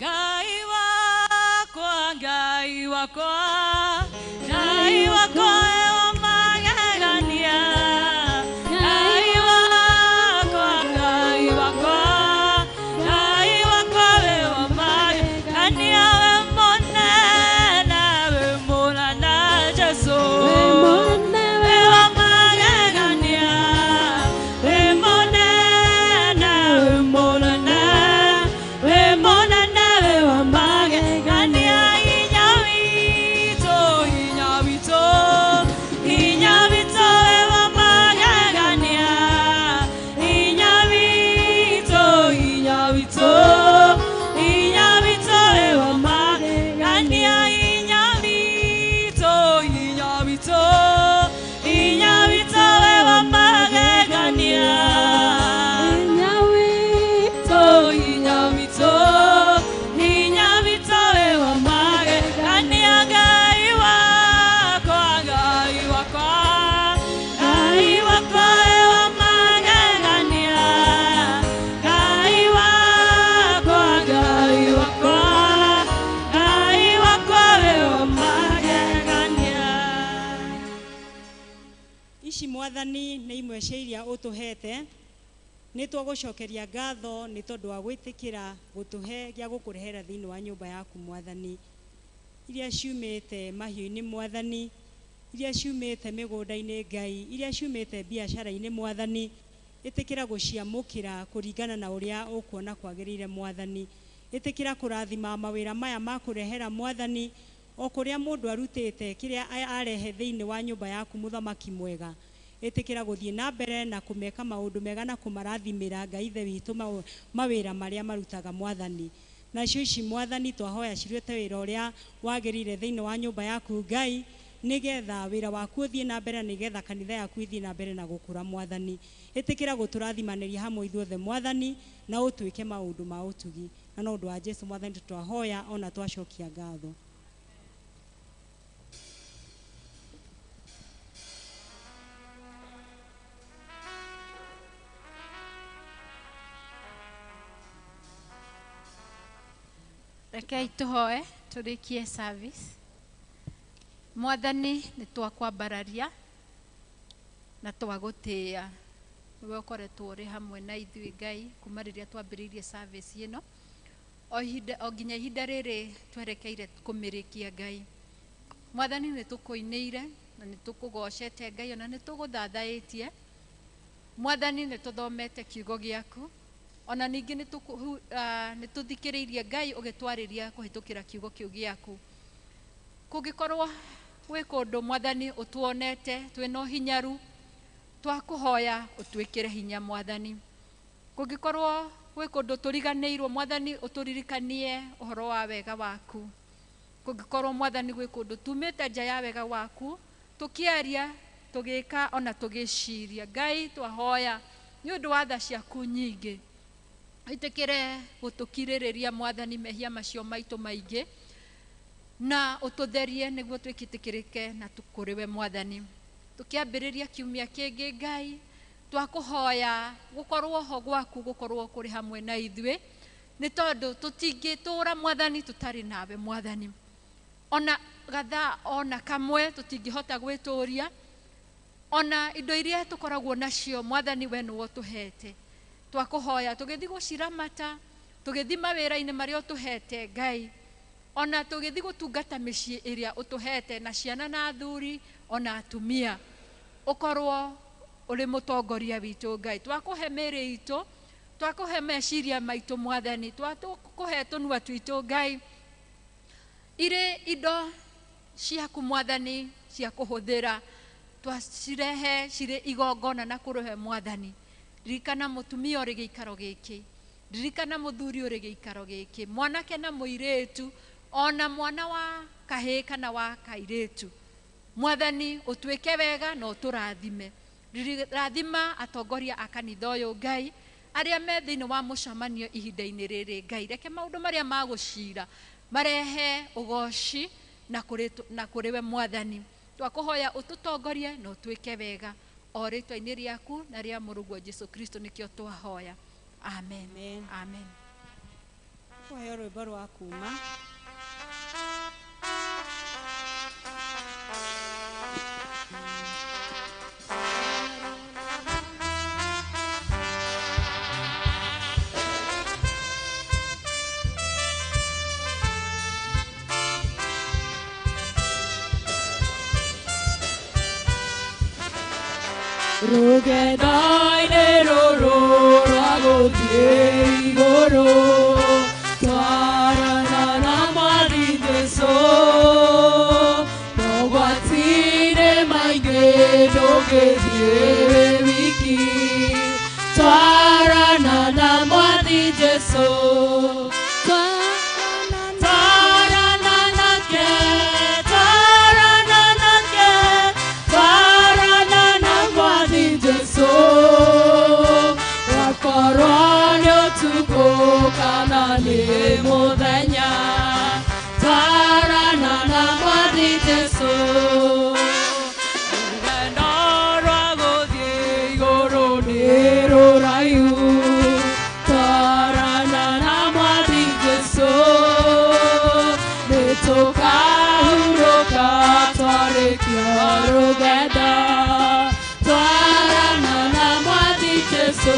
Ngai wakwa, Ngai wakwa, Ngai wakwa wa magegania. Ngai wakwa, Ngai wakwa, Ngai wakwa wa magegania. We mũnene, we mũnene Jesũ. We wa magegania, we mũnene, we mũnene, we mũnene, we wa magegania. Hinya witũ, hinya witũ, hinya witũ, we wa magegania. Hinya witũ, hinya witũ, hinya witũ, we wa magegania. Hinya witũ, hinya witũ, hinya witũ, we wa magegania. Hinya witũ, hinya witũ, hinya witũ, we wa magegania. Ngai wakwa, Ngai wakwa, Ngai wakwa, we wa magegania. Ngai wakwa, Ngai wakwa, Ngai wakwa, we wa magegania. Ici Mwathani nĩ imwe cia iria ũtũhete. Nĩ twagũcokeria ngatho nĩ tondũ wa gwĩtĩkĩra gũtũhe gĩa gũkũrehera thĩinĩ wa nyũmba yaku Mwathani. Iria ciumĩte mahiũ-inĩ Mwathani, iria ciumĩte mĩgũnda-inĩ Ngai, iria ciumĩte biacara-inĩ Mwathani, ĩtĩkĩra gũciamũkĩra kũringana na ũrĩa ũkuona kwagĩrĩire Mwathani. Ĩtĩkĩra kũrathima mawĩra maya ma kũrehera Mwathani, o kũrĩa mũndũ arutĩte kĩrĩa arehe thĩinĩ wa nyũmba yaku Mũthamaki mwega. Ĩtĩkĩra gũthiĩ na mbere na kũmeka maũndũ mega na kũmarathimĩra Ngai Ithe witũ mawĩra marĩa marutaga Mwathani. Nacio ici Mwathani twahoya cirute wĩra ũrĩa wagĩrĩire thĩinĩ wa nyũmba yaku Ngai, nĩgetha wĩra waku ũthiĩ na mbere, nĩgetha kanitha yaku ĩthiĩ na mbere na gũkũra Mwathani. Ĩtĩkĩra gũtũrathimanĩria hamwe ithuothe Mwathani, na ũtwĩke maũndũ ma ũtugi. Na no ũndũ wa Jesu Mwathani twahoya ona twacokia ngatho. Rekei tũhoe tũrĩkie service. Mwathani nĩ twakwambararia na twagũtĩĩa. Nĩwe ũkoretwo ũrĩ hamwe na ithuĩ Ngai kuma rĩrĩa twambĩrĩirie service ĩno o ihinda, o nginya ihinda rĩrĩ twerekeire kũmĩrĩkia Ngai. Mwathani nĩ tũkũinĩire na nĩ tũkũgocete Ngai ona nĩ tũgũthathaĩtie. Mwathani nĩ tũthomete kiugo gĩaku Ona ningĩ nĩ tũthikĩrĩirie Ngai ũgĩtwarĩria kũhĩtũkĩra kiugo kĩu gĩaku. Kũngĩkorwo gwĩ kũndũ Mwathani ũtuonete twĩna ũhinyaru, twakũhoya ũtwĩkĩre hinya Mwathani. Kũngĩkorwo gwĩ kũndũ tũriganĩirwo Mwathani ũtũririkanie ũhoro wa wega waku. Kũngĩkorwo Mwathani gwĩ kũndũ tumĩte nja ya wega waku, tũkĩaria, tũgĩka ona tũgĩciria, Ngai twahoya nĩ ũndũ wa tha ciaku nyingĩ, wĩtĩkĩre gũtũkirĩrĩria Mwathani mehia macio maitũ maingĩ, na ũtũtherie nĩguo twĩtĩkĩrĩke na tũkũrĩwe Mwathani. Tũkĩambĩrĩria kiumia kĩngĩ Ngai, twakũhoya gũkorwo ho gwaku gũkorwo kũrĩ hamwe na ithuĩ, nĩ tondũ tũtingĩtũra Mwathani tũtarĩ nawe Mwathani. Ona gathaa ona kamwe tũtingĩhota gwĩtũria, ona indo iria tũkoragwo nacio Mwathani we nĩwe ũtũhete. Twakũhoya tũgĩthiĩ gũciramata, tũgĩthiĩ mawĩra-inĩ marĩa ũtũhete Ngai, ona tũgĩthiĩ gũtungata mĩciĩ ĩrĩa ũtũhete na ciana na athuri ona atumia, ũkorwo ũrĩ mũtongoria witũ Ngai. Twakũhe mĩĩrĩ itũ, twakũhe meciria maitũ Mwathani, twakũhe tũnua twitũ Ngai, irĩ indo ciaku Mwathani cia kũhũthĩra, twacirehe cirĩ igongona na kũrĩhe Mwathani. Ririkana mũtumia ũrĩ gĩikaro gĩkĩ, ririkana mũthuri ũrĩ gĩikaro gĩkĩ, mwanake na mũirĩtu, ona mwana wa kahĩĩ kana wa kairĩtu. Mwathani ũtuĩke wega na ũtũrathime. Rathima atongoria a kanitha ũyũ Ngai, arĩa me thĩinĩ wa mũcemanio ihinda-inĩ rĩrĩ Ngai, reke maũndũ marĩa magũcira marehe ũgoci na kũrĩ we Mwathani. Twakũhoya ũtũtongorie na ũtuĩke wega o rĩtwa-inĩ rĩaku na rĩa mũrũguo Jesu Kristo nĩkĩo twahoya. Amen. Amen. Amen. Kũheo rwĩmbo rwa kuma. Rũgendo-inĩ rũrũ rwa gũthiĩ igũrũ, twarana na Mwathi Jesũ, mogwati-inĩ maingĩ ndũngĩthiĩ wĩ wiki, twarana na Mwathi Jesũ. Twarana nake, twarana nake, twarana na Mwathi Jesũ, wakorwo nĩ ũtukũ kana nĩ mũthenya, twarana na Mwathi Jesũ. Rũgendo rwa gũthiĩ igũrũ nĩ rũraihu, twarana na Mwathi Jesũ, nĩtũkahurũka twarĩkia rũgendo, twarana na Mwathi Jesũ.